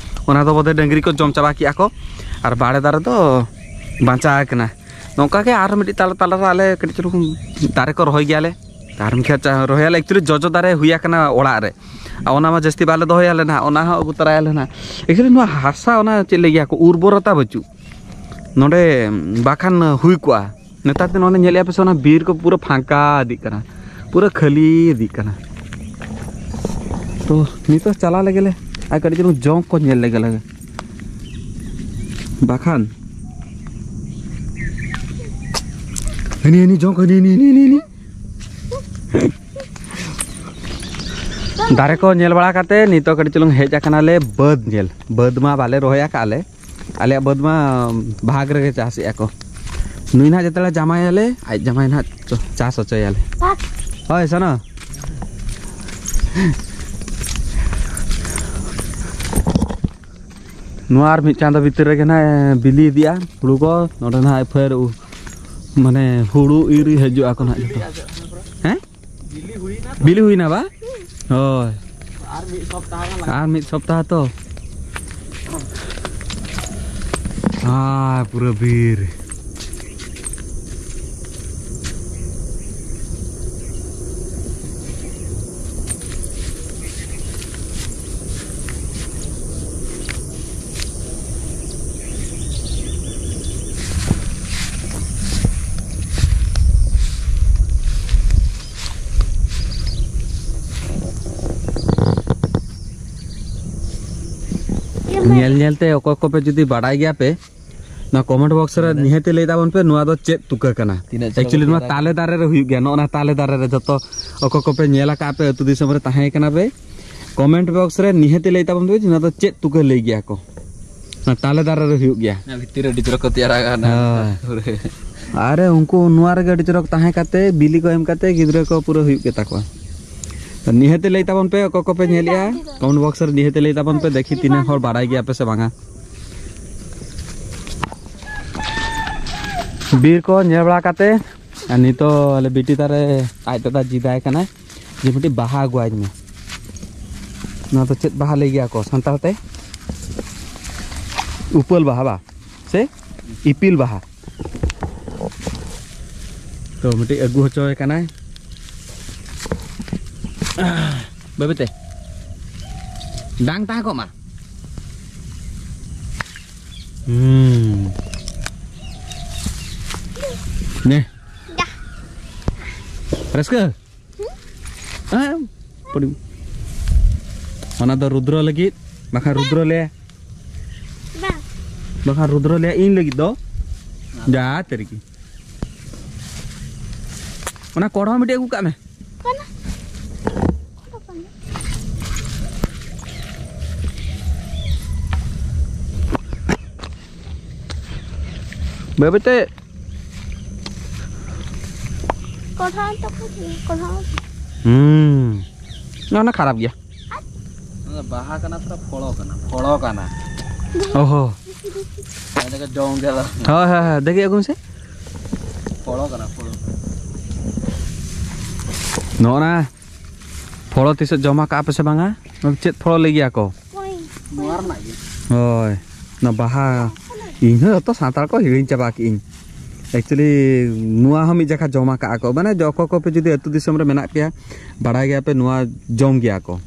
ᱚᱱᱟ ᱫᱚ ᱵᱚᱫᱷᱚᱭ ᱰᱟᱹᱝᱨᱤ ᱠᱚ ᱡᱚᱢ ᱪᱟᱵᱟ ᱠᱮᱜᱼᱟ ᱠᱚ᱾ ᱟᱨ ᱵᱟᱲᱮ ᱫᱟᱨᱮ ᱫᱚ ᱵᱟᱧᱪᱟᱣ ᱟᱠᱟᱱᱟ᱾ ᱱᱚᱝᱠᱟ ᱜᱮ ᱟᱨᱦᱚᱸ ᱢᱤᱫᱴᱤᱡ ᱛᱟᱞᱟ ᱛᱟᱞᱟ ᱨᱮ ᱟᱞᱮ ᱠᱟᱹᱴᱤᱡ ᱪᱩᱞᱩᱝ ᱫᱟᱨᱮ ᱠᱚ ᱨᱚᱦᱚᱭ ᱜᱮᱭᱟᱞᱮ᱾ ᱟᱨ ᱢᱤᱫ ᱠᱷᱮᱛ ᱪᱟ-, ᱨᱚᱦᱚᱭᱟᱞᱮ, actually ᱡᱚᱡᱚ ᱫᱟᱨᱮ ᱦᱩᱭ ᱟᱠᱟᱱᱟ ᱚᱲᱟᱜ ᱨᱮ᱾ ᱟᱨ ᱚᱱᱟ ᱢᱟ ᱡᱟᱹᱥᱛᱤ ᱵᱟᱞᱮ ᱫᱚᱦᱚᱭᱟᱞᱮ ᱱᱟᱦᱟᱜ, ᱚᱱᱟ ᱦᱚᱸ ᱟᱹᱜᱩ ᱛᱚᱨᱟᱭᱟᱞᱮ ᱱᱟᱦᱟᱜ᱾ Actually ᱱᱚᱣᱟ ᱦᱟᱥᱟ ᱚᱱᱟ ᱪᱮᱫ ᱞᱟᱹᱭ ᱜᱮᱭᱟ ᱠᱚ, ᱩᱨᱵᱚᱨᱚᱛᱟ ᱵᱟᱹᱪᱩᱜ ᱱᱚᱰᱮ, ᱵᱟᱠᱷᱟᱱ ᱦᱩᱭ ᱠᱚᱜᱼᱟ᱾ ᱱᱮᱛᱟᱨ ᱫᱤᱱ ᱚᱱᱮ ᱧᱮᱞᱮᱫᱼᱟ ᱯᱮ ᱥᱮ, ᱚᱱᱟ ᱵᱤᱨ ᱠᱚ ᱯᱩᱨᱟᱹ ᱯᱷᱟᱸᱠᱟ ᱤᱫᱤᱜ ᱠᱟᱱᱟ, ᱯᱩᱨᱟᱹ ᱠᱷᱟᱹᱞᱤ ᱤᱫᱤᱜ ᱠᱟᱱᱟ᱾ ᱛᱚ ᱱᱤᱛᱚᱜ ᱪᱟᱞᱟᱣ ᱞᱮᱜᱮ ᱞᱮ, ᱟᱨ ᱠᱟᱹᱴᱤᱡ ᱪᱩᱞᱩᱝ ᱡᱚᱝ ᱠᱚ ᱧᱮᱞ ᱞᱮᱜᱮ ᱞᱮ᱾ ᱵᱟᱠᱷᱟᱱ ᱦᱟᱹᱱᱤ, ᱦᱟᱹᱱᱤ ᱡᱚᱝ ᱠᱚ, ᱦᱟᱹᱱᱤ, ᱦᱟᱹᱱᱤ, ᱦᱟᱹᱱᱤ, ᱦᱟᱹᱱᱤ᱾ ᱫᱟᱨᱮ ᱠᱚ ᱧᱮᱞ ᱵᱟᱲᱟ ᱠᱟᱛᱮ ᱱᱤᱛᱚᱜ ᱠᱟᱹᱴᱤᱡ ᱪᱩᱞᱩᱝ ᱦᱮᱡ ᱟᱠᱟᱱᱟᱞᱮ ᱵᱟᱹᱫᱽ ᱧᱮᱞ᱾ ᱵᱟᱹᱫᱽ ᱢᱟ ᱵᱟᱞᱮ ᱨᱚᱦᱚᱭ ᱟᱠᱟᱫ ᱞᱮ, ᱟᱞᱮᱭᱟᱜ ᱵᱟᱹᱫᱽ ᱢᱟ ᱵᱷᱟᱜᱽ ᱨᱮᱜᱮ ᱪᱟᱥᱮᱜᱼᱟ ᱠᱚ᱾ ᱱᱩᱭ ᱱᱟᱦᱟᱜ ᱡᱮᱛᱮ ᱞᱮ ᱡᱟᱢᱟᱭᱟᱞᱮ, ᱟᱡ ᱡᱟᱢᱟᱭ ᱱᱟᱦᱟᱜ ᱪᱚ-, ᱪᱟᱥ ᱦᱚᱪᱚᱭᱟᱞᱮ᱾ ᱦᱳᱭ, ᱥᱮᱱᱚ᱾ ᱱᱚᱣᱟ ᱟᱨ ᱢᱤᱫ ᱪᱟᱸᱫᱚ ᱵᱷᱤᱛᱤᱨ ᱨᱮᱜᱮ ᱱᱟᱦᱟᱜ ᱵᱤᱞᱤ ᱤᱫᱤᱜᱼᱟ ᱦᱩᱲᱩ ᱠᱚ᱾ ᱱᱚᱰᱮ ᱱᱟᱦᱟᱜ ᱯᱷᱮᱨ ᱩ-, ᱢᱟᱱᱮ ᱦᱩᱲᱩ ᱤᱨ ᱦᱤᱡᱩᱜ ᱟᱠᱚ ᱱᱟᱦᱟᱜ ᱡᱚᱛᱚ᱾ ᱦᱮᱸ? ᱵᱤᱞᱤ ᱦᱩᱭᱱᱟ ᱵᱟ? ᱦᱳᱭ᱾ ᱟᱨ ᱢᱤᱫ ᱥᱚᱯᱛᱟᱦᱚ ᱜᱟᱱ ᱞᱟᱜᱟᱜᱼᱟ᱾ ᱟᱨ ᱢᱤᱫ ᱥᱚᱯᱛᱟᱦᱚ ᱛᱚ᱾ ᱟᱨ ᱯᱩᱨᱟᱹ ᱵᱤᱨ᱾ ᱧᱮᱞ ᱧᱮᱞ ᱛᱮ ᱚᱠᱚᱭ ᱠᱚᱯᱮ ᱡᱩᱫᱤ ᱵᱟᱰᱟᱭ ᱜᱮᱭᱟ ᱯᱮ, ᱱᱚᱣᱟ ᱠᱚᱢᱮᱱᱴ ᱵᱚᱠᱥ ᱨᱮ ᱱᱤᱦᱟᱹᱛ ᱞᱟᱹᱭ ᱛᱟᱵᱚᱱ ᱯᱮ, ᱱᱚᱣᱟ ᱫᱚ ᱪᱮᱫ ᱛᱩᱠᱟᱹ ᱠᱟᱱᱟ? ᱛᱤᱱᱟᱹᱜ ᱪᱚᱨᱚᱠ ᱮᱠᱪᱩᱭᱮᱞᱤ ᱱᱚᱣᱟ ᱧᱮᱞᱚᱜ ᱛᱟᱞᱮ ᱫᱟᱨᱮ ᱨᱮ ᱦᱩᱭᱩᱜ ᱜᱮᱭᱟ᱾ ᱱᱚᱜᱼᱚ ᱱᱟ ᱛᱟᱞᱮ ᱫᱟᱨᱮ ᱨᱮ ᱡᱚᱛᱚ ᱚᱠᱚᱭ ᱠᱚᱯᱮ ᱧᱮᱞ ᱟᱠᱟᱫ ᱯᱮ, ᱟᱹᱛᱩ ᱫᱤᱥᱚᱢ ᱨᱮ ᱛᱟᱦᱮᱸ ᱠᱟᱱᱟ ᱯᱮ, ᱠᱚᱢᱮᱱᱴ ᱵᱚᱠᱥ ᱨᱮ ᱱᱤᱦᱟᱹᱛ ᱞᱟᱹᱭ ᱛᱟᱵᱚᱱ ᱯᱮ ᱡᱮ ᱱᱚᱣᱟ ᱫᱚ ᱪᱮᱫ ᱛᱩᱠᱟᱹ ᱞᱟᱹᱭ ᱜᱮᱭᱟ ᱠᱚ᱾ ᱚᱱᱟ ᱛᱟᱞᱮ ᱫᱟᱨᱮ ᱨᱮ ᱦᱩᱭᱩᱜ ᱜᱮᱭᱟ᱾ ᱚᱱᱟ ᱵᱷᱤᱛᱤᱨ ᱨᱮ ᱟᱹᱰᱤ ᱪᱚᱨᱚᱠ ᱠᱚ ᱛᱮᱭᱟᱨ ᱟᱠᱟᱫ᱾ ᱦᱳᱭ᱾ ᱟᱨᱮ ᱩᱱᱠᱩ ᱱᱚᱣᱟ ᱨᱮᱜᱮ ᱟᱹᱰᱤ ᱪᱚᱨᱚᱠ ᱛᱟᱦᱮᱸ ᱠᱟᱛᱮ, ᱵᱤᱞᱤ ᱠᱚ ᱮᱢ ᱠᱟᱛᱮ ᱜᱤᱫᱽᱨᱟᱹ ᱠᱚ ᱯᱩᱨᱟᱹ ᱦᱩᱭᱩᱜ ᱜᱮ ᱛᱟᱠᱚᱣᱟ᱾ ᱛᱚ ᱱᱤᱦᱟᱹᱛ ᱞᱟᱹᱭ ᱛᱟᱵᱚᱱ ᱯᱮ, ᱚᱠᱚᱭ ᱠᱚᱯᱮ ᱧᱮᱞᱮᱜᱼᱟ, ᱠᱚᱢᱮᱱᱴ ᱵᱚᱠᱥ ᱨᱮ ᱱᱤᱦᱟᱹᱛ ᱞᱟᱹᱭ ᱛᱟᱵᱚᱱ ᱯᱮ, ᱫᱮᱠᱷᱤ ᱛᱤᱱᱟᱹᱜ ᱦᱚᱲ ᱵᱟᱲᱟᱭ ᱜᱮᱭᱟ ᱯᱮ ᱥᱮ ᱵᱟᱝᱟ᱾ ᱵᱤᱨ ᱠᱚ ᱧᱮᱞ ᱵᱟᱲᱟ ᱠᱟᱛᱮ, ᱟᱨ ᱱᱤᱛᱚᱜ ᱟᱞᱮ ᱵᱤᱴᱤ ᱛᱟᱞᱮ ᱟᱡ ᱫᱟᱫᱟ ᱡᱤᱫᱟᱭ ᱠᱟᱱᱟᱭ ᱡᱮ, "ᱢᱤᱫᱴᱤᱡ ᱵᱟᱦᱟ ᱟᱹᱜᱩᱣᱟᱹᱧ ᱢᱮ᱾" ᱱᱚᱣᱟ ᱫᱚ ᱪᱮᱫ ᱵᱟᱦᱟ ᱞᱟᱹᱭ ᱜᱮᱭᱟ ᱠᱚ ᱥᱟᱱᱛᱟᱲ ᱛᱮ? ᱩᱯᱟᱹᱞ ᱵᱟᱦᱟ ᱵᱟ? ᱥᱮ ᱤᱯᱤᱞ ᱵᱟᱦᱟ? ᱛᱚ, ᱢᱤᱫᱴᱤᱡ ᱟᱹᱜᱩ ᱦᱚᱪᱚᱭᱮ ᱠᱟᱱᱟᱭ᱾ ᱵᱟᱹᱵᱤᱛᱮ, ᱰᱟᱝ ᱛᱟᱦᱮᱸ ᱠᱚᱜ ᱢᱟ᱾ ᱦᱩᱸ᱾ ᱱᱮ᱾ ᱨᱟᱹᱥᱠᱟᱹ? ᱦᱮᱸ, ᱯᱩᱰᱤ-, ᱚᱱᱟ ᱫᱚ ᱨᱩᱫᱽᱨᱚ ᱞᱟᱹᱜᱤᱫ, ᱵᱟᱠᱷᱟᱱ ᱨᱩᱫᱽᱨᱚ ᱞᱮ, ᱵᱟᱝ᱾ ᱵᱟᱠᱷᱟᱱ ᱨᱩᱫᱽᱨᱚ ᱞᱮ ᱤᱧ ᱞᱟᱹᱜᱤᱫ ᱫᱚ᱾ ᱡᱟ ᱛᱮᱨᱤᱠᱤ᱾ ᱚᱱᱟ ᱠᱚᱲ ᱦᱚᱸ ᱢᱤᱫᱴᱮᱡ ᱟᱹᱜᱩ ᱠᱟᱜ ᱢᱮ᱾ ᱠᱟᱱᱟ᱾ ᱵᱟᱹᱭ ᱵᱟᱹᱭ ᱛᱮ᱾ ᱠᱚᱲᱦᱟ ᱛᱟᱠᱚ, ᱠᱚᱲᱦᱟ᱾ ᱦᱩᱸ᱾ ᱱᱚᱣᱟ ᱱᱟ ᱠᱷᱟᱨᱟᱯ ᱜᱮᱭᱟ᱾ ᱚᱱᱟ ᱫᱚ ᱵᱟᱦᱟ ᱠᱟᱱᱟ ᱥᱮ ᱯᱷᱚᱲᱚ ᱠᱟᱱᱟ? ᱯᱷᱚᱲᱚ ᱠᱟᱱᱟ᱾ ᱚᱦᱚ᱾ ᱟᱫᱚ ᱠᱚ ᱡᱚᱢ ᱜᱮᱭᱟ ᱫᱚ᱾ ᱦᱳᱭ, ᱦᱳᱭ, ᱦᱳᱭ, ᱫᱮᱠᱷᱤ ᱟᱹᱜᱩ ᱢᱮᱥᱮ᱾ ᱯᱷᱚᱲᱚ ᱠᱟᱱᱟ, ᱯᱷᱚᱲᱚ᱾ ᱱᱚᱜᱼᱚ ᱱᱟ ᱯᱷᱚᱲᱚ ᱛᱤᱥᱚᱜ ᱡᱚᱢ ᱟᱠᱟᱫᱼᱟ ᱯᱮ ᱥᱮ ᱵᱟᱝᱟ? ᱱᱚᱣᱟ ᱫᱚ ᱪᱮᱫ ᱯᱷᱚᱲᱚ ᱞᱟᱹᱭ ᱜᱮᱭᱟ ᱠᱚ? ᱱᱚᱣᱟ ᱨᱮᱱᱟᱜ ᱜᱮ᱾ ᱦᱳᱭ, ᱱᱚᱣᱟ ᱵᱟᱦᱟ᱾ ᱤᱧ ᱦᱚᱸ ᱡᱚᱛᱚ ᱥᱟᱱᱛᱟᱲ ᱠᱚ ᱦᱤᱲᱤᱧ ᱪᱟᱵᱟ ᱠᱮᱜᱼᱤᱧ᱾ Actually, ᱱᱚᱣᱟ ᱦᱚᱸ ᱢᱤᱫ ᱡᱟᱠᱷᱟ ᱡᱚᱢ ᱟᱠᱟᱫᱼᱟ ᱠᱚ᱾ ᱢᱟᱱᱮ, ᱚᱠᱚᱭ ᱠᱚᱯᱮ ᱡᱩᱫᱤ ᱟᱹᱛᱩ ᱫᱤᱥᱚᱢ ᱨᱮ ᱢᱮᱱᱟᱜ ᱯᱮᱭᱟ, ᱵᱟᱲᱟᱭ ᱜᱮᱭᱟ ᱯᱮ, ᱱᱚᱣᱟ ᱡᱚᱢ ᱜᱮᱭᱟ ᱠᱚ᱾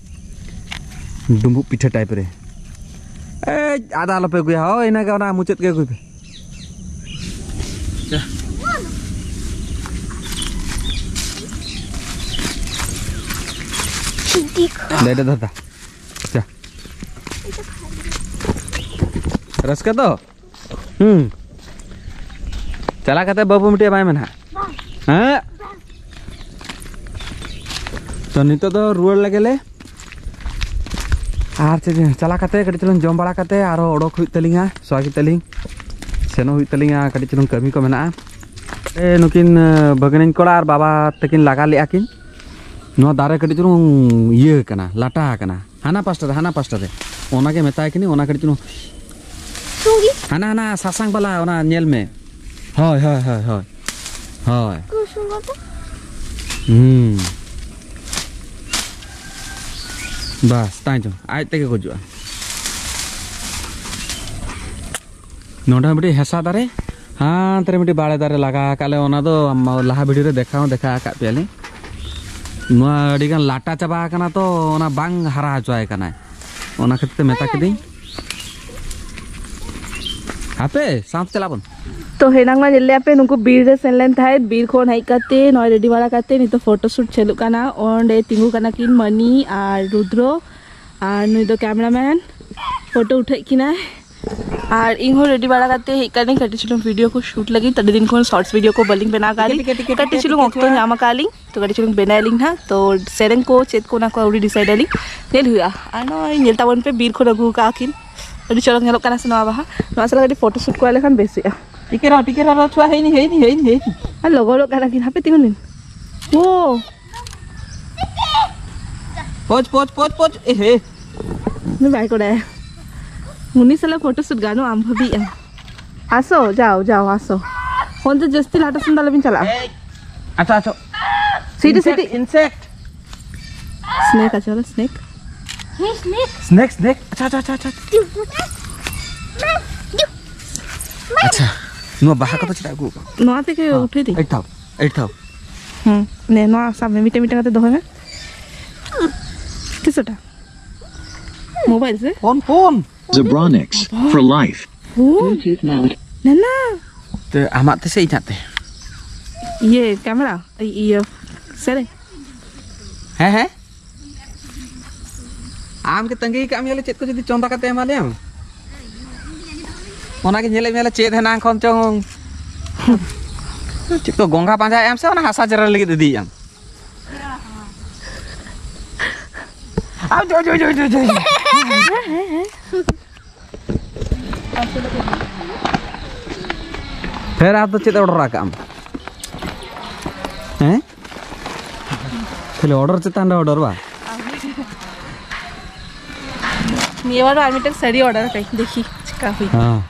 ᱰᱩᱸᱵᱩᱜ ᱯᱤᱴᱷᱟᱹ type ᱨᱮ᱾ ᱮᱭ, ᱟᱫᱟ ᱟᱞᱚᱯᱮ ᱟᱹᱜᱩᱭᱟ᱾ ᱦᱳᱭ, ᱤᱱᱟᱹᱜᱮ, ᱚᱱᱟ ᱢᱩᱪᱟᱹᱫ ᱜᱮ ᱟᱹᱜᱩᱭ ᱯᱮ᱾ ᱰᱮ, ᱰᱮ, ᱫᱟᱫᱟ᱾ ᱪᱟ᱾ ᱨᱟᱹᱥᱠᱟᱹ ᱫᱚ? ᱦᱩᱸ᱾ ᱪᱟᱞᱟᱣ ᱠᱟᱛᱮ ᱵᱟᱹᱵᱩ ᱢᱤᱫᱴᱮᱡ ᱮᱢᱟᱭ ᱢᱮ ᱱᱟᱦᱟᱜ᱾ ᱦᱮᱸ? ᱛᱚ, ᱱᱤᱛᱚᱜ ᱫᱚ ᱨᱩᱣᱟᱹᱲ ᱞᱮᱜᱮ ᱞᱮ᱾ ᱟᱨ ᱪᱮᱫ, ᱪᱟᱞᱟᱣ ᱠᱟᱛᱮ ᱠᱟᱹᱴᱤᱡ ᱪᱩᱞᱩᱝ ᱡᱚᱢ ᱵᱟᱲᱟ ᱠᱟᱛᱮ ᱟᱨᱦᱚᱸ ᱚᱰᱚᱠ ᱦᱩᱭᱩᱜ ᱛᱟᱹᱞᱤᱧᱟ, ᱥᱚᱣᱟᱜᱤ ᱛᱟᱹᱞᱤᱧ᱾ ᱥᱮᱱᱚᱜ ᱦᱩᱭᱩᱜ ᱛᱟᱹᱞᱤᱧᱟ, ᱠᱟᱹᱴᱤᱡ ᱪᱩᱞᱩᱝ ᱠᱟᱹᱢᱤ ᱠᱚ ᱢᱮᱱᱟᱜᱼᱟ᱾ ᱮ, ᱱᱩᱠᱤᱱ, ᱮ, ᱵᱷᱟᱹᱜᱽᱱᱟᱹᱧ ᱠᱚᱲᱟ ᱟᱨ ᱵᱟᱵᱟ ᱛᱟᱹᱠᱤᱱ ᱞᱟᱜᱟ ᱞᱮᱫᱼᱟ ᱠᱤᱱ᱾ ᱱᱚᱣᱟ ᱫᱟᱨᱮ ᱠᱟᱹᱴᱤᱡ ᱪᱩᱞᱩᱝ ᱤᱭᱟᱹ ᱠᱟᱱᱟ, ᱞᱟᱴᱟ ᱟᱠᱟᱱᱟ᱾ ᱦᱟᱱᱟ ᱯᱟᱥᱴᱟ ᱨᱮ, ᱦᱟᱱᱟ ᱯᱟᱥᱴᱟ ᱨᱮ᱾ ᱚᱱᱟᱜᱮ ᱢᱮᱛᱟᱭ ᱠᱟᱹᱱᱟᱹᱧ, ᱚᱱᱟ ᱠᱟᱹᱴᱤᱡ ᱪᱩᱞᱩᱝ᱾ ᱥᱩᱸᱜᱤ᱾ ᱦᱟᱱᱟ, ᱦᱟᱱᱟ ᱥᱟᱥᱟᱝ ᱵᱟᱞᱟ, ᱚᱱᱟ ᱧᱮᱞ ᱢᱮ᱾ ᱦᱳᱭ, ᱦᱳᱭ, ᱦᱳᱭ, ᱦᱳᱭ᱾ ᱦᱳᱭ᱾ ᱠᱩᱥᱩᱢ ᱵᱟᱵᱟ᱾ ᱦᱩᱸ᱾ ᱵᱟᱥ, ᱛᱟᱭ ᱪᱚ, ᱟᱡ ᱛᱮᱜᱮ ᱜᱩᱡᱩᱜᱼᱟ᱾ ᱱᱚᱰᱮ ᱦᱚᱸ ᱢᱤᱫᱴᱤᱡ ᱦᱮᱸᱥᱟ ᱫᱟᱨᱮ, ᱦᱟᱱᱛᱮ ᱨᱮ ᱢᱤᱫᱴᱤᱡ ᱵᱟᱲᱮ ᱫᱟᱨᱮ ᱞᱟᱜᱟ ᱟᱠᱟᱫ ᱞᱮ, ᱚᱱᱟ ᱫᱚ ᱞᱟᱦᱟ ᱵᱷᱤᱰᱤᱭᱳ ᱨᱮ ᱫᱮᱠᱷᱟᱣ ᱦᱚᱸ ᱫᱮᱠᱷᱟᱣ ᱟᱠᱟᱫ ᱯᱮᱭᱟᱞᱤᱧ᱾ ᱱᱚᱣᱟ ᱟᱹᱰᱤ ᱜᱟᱱ ᱞᱟᱴᱟ ᱪᱟᱵᱟ ᱟᱠᱟᱱᱟ, ᱛᱚ ᱚᱱᱟ ᱵᱟᱝ ᱦᱟᱨᱟ ᱦᱚᱪᱚᱣᱟᱭ ᱠᱟᱱᱟᱭ, ᱚᱱᱟ ᱠᱷᱟᱹᱛᱤᱨ ᱛᱮ ᱢᱮᱛᱟ ᱠᱤᱫᱤᱧ᱾ ᱦᱟᱯᱮ, ᱥᱟᱶᱛᱮ ᱪᱟᱞᱟᱜ ᱵᱚᱱ᱾ ᱛᱚ, ᱦᱮᱱᱟᱝ ᱢᱟ ᱧᱮᱞ ᱞᱮᱭᱟ ᱯᱮ, ᱱᱩᱠᱩ ᱵᱤᱨ ᱨᱮ ᱥᱮᱱ ᱞᱮᱱ ᱛᱟᱦᱮᱸᱫ, ᱵᱤᱨ ᱠᱷᱚᱱ ᱦᱮᱡ ᱠᱟᱛᱮ ᱱᱚᱜᱼᱚᱭ ᱨᱮᱰᱤ ᱵᱟᱲᱟ ᱠᱟᱛᱮ ᱱᱤᱛᱚᱜ ᱯᱷᱳᱴᱳ ᱥᱩᱴ ᱪᱟᱹᱞᱩᱜ ᱠᱟᱱᱟ᱾ ᱚᱸᱰᱮ ᱛᱤᱸᱜᱩ ᱠᱟᱱᱟ ᱠᱤᱱ ᱢᱟᱹᱱᱤ ᱟᱨ ᱨᱩᱫᱨᱚ, ᱟᱨ ᱱᱩᱭ ᱫᱚ ᱠᱮᱢᱨᱟᱢᱮᱱ, ᱯᱷᱳᱴᱳ ᱩᱴᱷᱟᱹᱣᱮᱫ ᱠᱤᱱᱟᱭ᱾ ᱟᱨ ᱤᱧ ᱦᱚᱸ ᱨᱮᱰᱤ ᱵᱟᱲᱟ ᱠᱟᱛᱮ ᱦᱮᱡ ᱠᱟᱹᱱᱟᱹᱧ ᱠᱟᱹᱴᱤᱡ ᱪᱩᱞᱩᱝ ᱵᱷᱤᱰᱤᱭᱳ ᱠᱚ ᱥᱩᱴ ᱞᱟᱹᱜᱤᱫ᱾ ᱟᱹᱰᱤ ᱫᱤᱱ ᱠᱷᱚᱱ ᱥᱚᱨᱴᱥ ᱵᱷᱤᱰᱤᱭᱳ ᱠᱚ ᱵᱟᱹᱞᱤᱧ ᱵᱮᱱᱟᱣ ᱟᱠᱟᱫ ᱞᱤᱧ, ᱠᱟᱹᱴᱤᱡ ᱪᱩᱞᱩᱝ ᱚᱠᱛᱚ ᱧᱟᱢ ᱟᱠᱟᱫ ᱞᱤᱧ, ᱛᱚ ᱠᱟᱹᱴᱤᱡ ᱪᱩᱞᱩᱝ ᱵᱮᱱᱟᱣ ᱟᱹᱞᱤᱧ ᱱᱟᱦᱟᱜ᱾ ᱛᱚ ᱥᱮᱨᱮᱧ ᱠᱚ ᱪᱮᱫ ᱠᱚ, ᱚᱱᱟ ᱠᱚ ᱟᱹᱣᱨᱤ ᱰᱤᱥᱟᱭᱤᱰ ᱟᱹᱞᱤᱧ, ᱧᱮᱞ ᱦᱩᱭᱩᱜᱼᱟ᱾ ᱟᱨ ᱱᱚᱜᱼᱚᱭ ᱧᱮᱞ ᱛᱟᱵᱚᱱ ᱯᱮ, ᱵᱤᱨ ᱠᱷᱚᱱ ᱟᱹᱜᱩ ᱟᱠᱟᱫ ᱠᱤᱱ, ᱟᱹᱰᱤ ᱪᱚᱨᱚᱠ ᱧᱮᱞᱚᱜ ᱠᱟᱱᱟ ᱥᱮ ᱱᱚᱣᱟ ᱵᱟᱦᱟ᱾ ᱱᱚᱣᱟ ᱥᱟᱞᱟᱜ ᱠᱟᱹᱴᱤᱡ ᱯᱷᱳᱴᱳ ᱥᱩᱴ ᱠᱚᱨᱟᱣ ᱞᱮᱠᱷᱟᱱ ᱵᱮᱥ ᱦᱩᱭᱩᱜᱼᱟ᱾ ᱴᱤᱠᱮ ᱨᱚ, ᱴᱤᱠᱮ ᱨᱚ, ᱨᱚ, ᱪᱷᱩᱣᱟ, ᱦᱮᱡ ᱱᱤ, ᱦᱮᱡ ᱱᱤ, ᱦᱮᱡ ᱱᱤ, ᱦᱮᱡ ᱱᱤ᱾ ᱟᱨ ᱞᱚᱜᱚᱱᱚᱜ ᱠᱟᱱᱟ ᱠᱤᱱ, ᱦᱟᱯᱮ ᱛᱤᱸᱜᱩ ᱞᱤᱱ᱾ ᱳ᱾ ᱯᱚᱪ, ᱯᱚᱪ, ᱯᱚᱪ, ᱯᱚᱪ, ᱮ ᱦᱮ᱾ ᱩᱱᱤ ᱵᱟᱭ ᱠᱚᱲᱟᱭᱟ᱾ ᱩᱱᱤ ᱥᱟᱞᱟᱜ ᱯᱷᱳᱴᱳ ᱥᱩᱴ ᱜᱟᱱᱚᱜᱼᱟ, ᱟᱢ ᱵᱷᱟᱹᱵᱤᱭᱮᱜᱼᱟ᱾ ᱟᱥᱚ, ᱡᱟᱣ, ᱡᱟᱣ, ᱟᱥᱚ᱾ ᱚᱱᱛᱮ ᱡᱟᱹᱥᱛᱤ ᱞᱟᱴᱟ ᱥᱮᱱ ᱫᱚ ᱟᱞᱚᱵᱤᱱ ᱪᱟᱞᱟᱜᱼᱟ᱾ ᱮᱭ᱾ ᱟᱪᱪᱷᱟ, ᱟᱪᱪᱷᱟ᱾ City, insect, city. Insect. Snake ᱟᱪᱪᱷᱟ, ᱚᱱᱟ ᱥᱱᱮᱠ᱾ ᱦᱮᱸ, ᱥᱱᱮᱠ᱾ Snack, snack. ᱟᱪᱪᱷᱟ, ᱟᱪᱪᱷᱟ, ᱟᱪᱪᱷᱟ, ᱟᱪᱪᱷᱟ᱾ ᱟᱪᱪᱷᱟ, ᱱᱚᱣᱟ ᱵᱟᱦᱟ ᱠᱚᱫᱚ ᱪᱮᱫᱟᱜ ᱟᱹᱜᱩ ᱟᱠᱟᱫᱟ? ᱱᱚᱣᱟ ᱛᱮᱜᱮ ᱦᱮᱸ, ᱩᱴᱷᱟᱹᱣ ᱫᱤᱧ᱾ ᱮᱭᱴ ᱛᱷᱟᱣ, ᱮᱭᱴ ᱛᱷᱟᱣ᱾ ᱦᱩᱸ, ᱱᱮ, ᱱᱚᱣᱟ ᱥᱟᱵ ᱢᱮ, ᱢᱤᱫᱴᱮᱱ ᱢᱤᱫᱴᱮᱱ ᱠᱟᱛᱮ ᱫᱚᱦᱚᱭ ᱢᱮ᱾ ᱛᱤᱥᱚᱴᱟ? ᱢᱳᱵᱟᱭᱤᱞ ᱥᱮ? Phone, phone. Zebronics for life. Phone? Bluetooth mode. ᱱᱮᱱᱟ᱾ ᱛᱮ ᱟᱢᱟᱜ ᱛᱮ ᱥᱮ ᱤᱧᱟᱹᱜ ᱛᱮ? ᱤᱭᱟᱹ, ᱠᱮᱢᱮᱨᱟ? ᱤ-, ᱤᱭᱟᱹ, ᱥᱮᱨᱮᱧ? ᱦᱮᱸ, ᱦᱮᱸ᱾ ᱟᱢ ᱜᱮ ᱛᱟᱺᱜᱤ ᱠᱟᱜ ᱢᱮᱭᱟᱞᱮ, ᱪᱮᱫ ᱠᱚ ᱡᱩᱫᱤ ᱪᱚᱸᱫᱟ ᱠᱟᱛᱮ ᱮᱢᱟ ᱞᱮᱭᱟᱢ? ᱚᱱᱟᱜᱮ ᱧᱮᱞᱮᱫ ᱢᱮᱭᱟᱞᱮ, ᱪᱮᱫ ᱦᱮᱱᱟᱜ ᱠᱷᱚᱱ ᱪᱚᱝ᱾ ᱪᱮᱫ ᱠᱚ ᱜᱚᱝᱜᱷᱟ ᱯᱟᱸᱡᱟᱭᱮᱫ ᱟᱢ ᱥᱮ ᱚᱱᱟ ᱦᱟᱥᱟ ᱡᱮᱨᱮᱲ ᱞᱟᱹᱜᱤᱫ ᱤᱫᱤᱭᱮᱫ ᱟᱢ? ᱟᱢ ᱡᱚ, ᱡᱚ, ᱡᱚ, ᱡᱚ, ᱡᱚ᱾ ᱯᱷᱮᱨ ᱟᱨ ᱫᱚ ᱪᱮᱫ ᱚᱰᱟᱨ ᱟᱠᱟᱫ ᱟᱢ? ᱦᱮᱸ? ᱠᱷᱟᱹᱞᱤ ᱚᱰᱟᱨ ᱪᱮᱛᱟᱱ ᱨᱮ ᱚᱰᱟᱨ ᱵᱟ? ᱱᱤᱭᱟᱹ ᱵᱟᱨ ᱟᱨ ᱢᱤᱫᱴᱟᱝ ᱥᱟᱹᱲᱤ ᱚᱰᱟᱨ ᱠᱟᱜ ᱟᱹᱧ, ᱫᱮᱠᱷᱤ ᱪᱮᱠᱟ ᱦᱩᱭᱩᱜ᱾ ᱦᱮᱸ᱾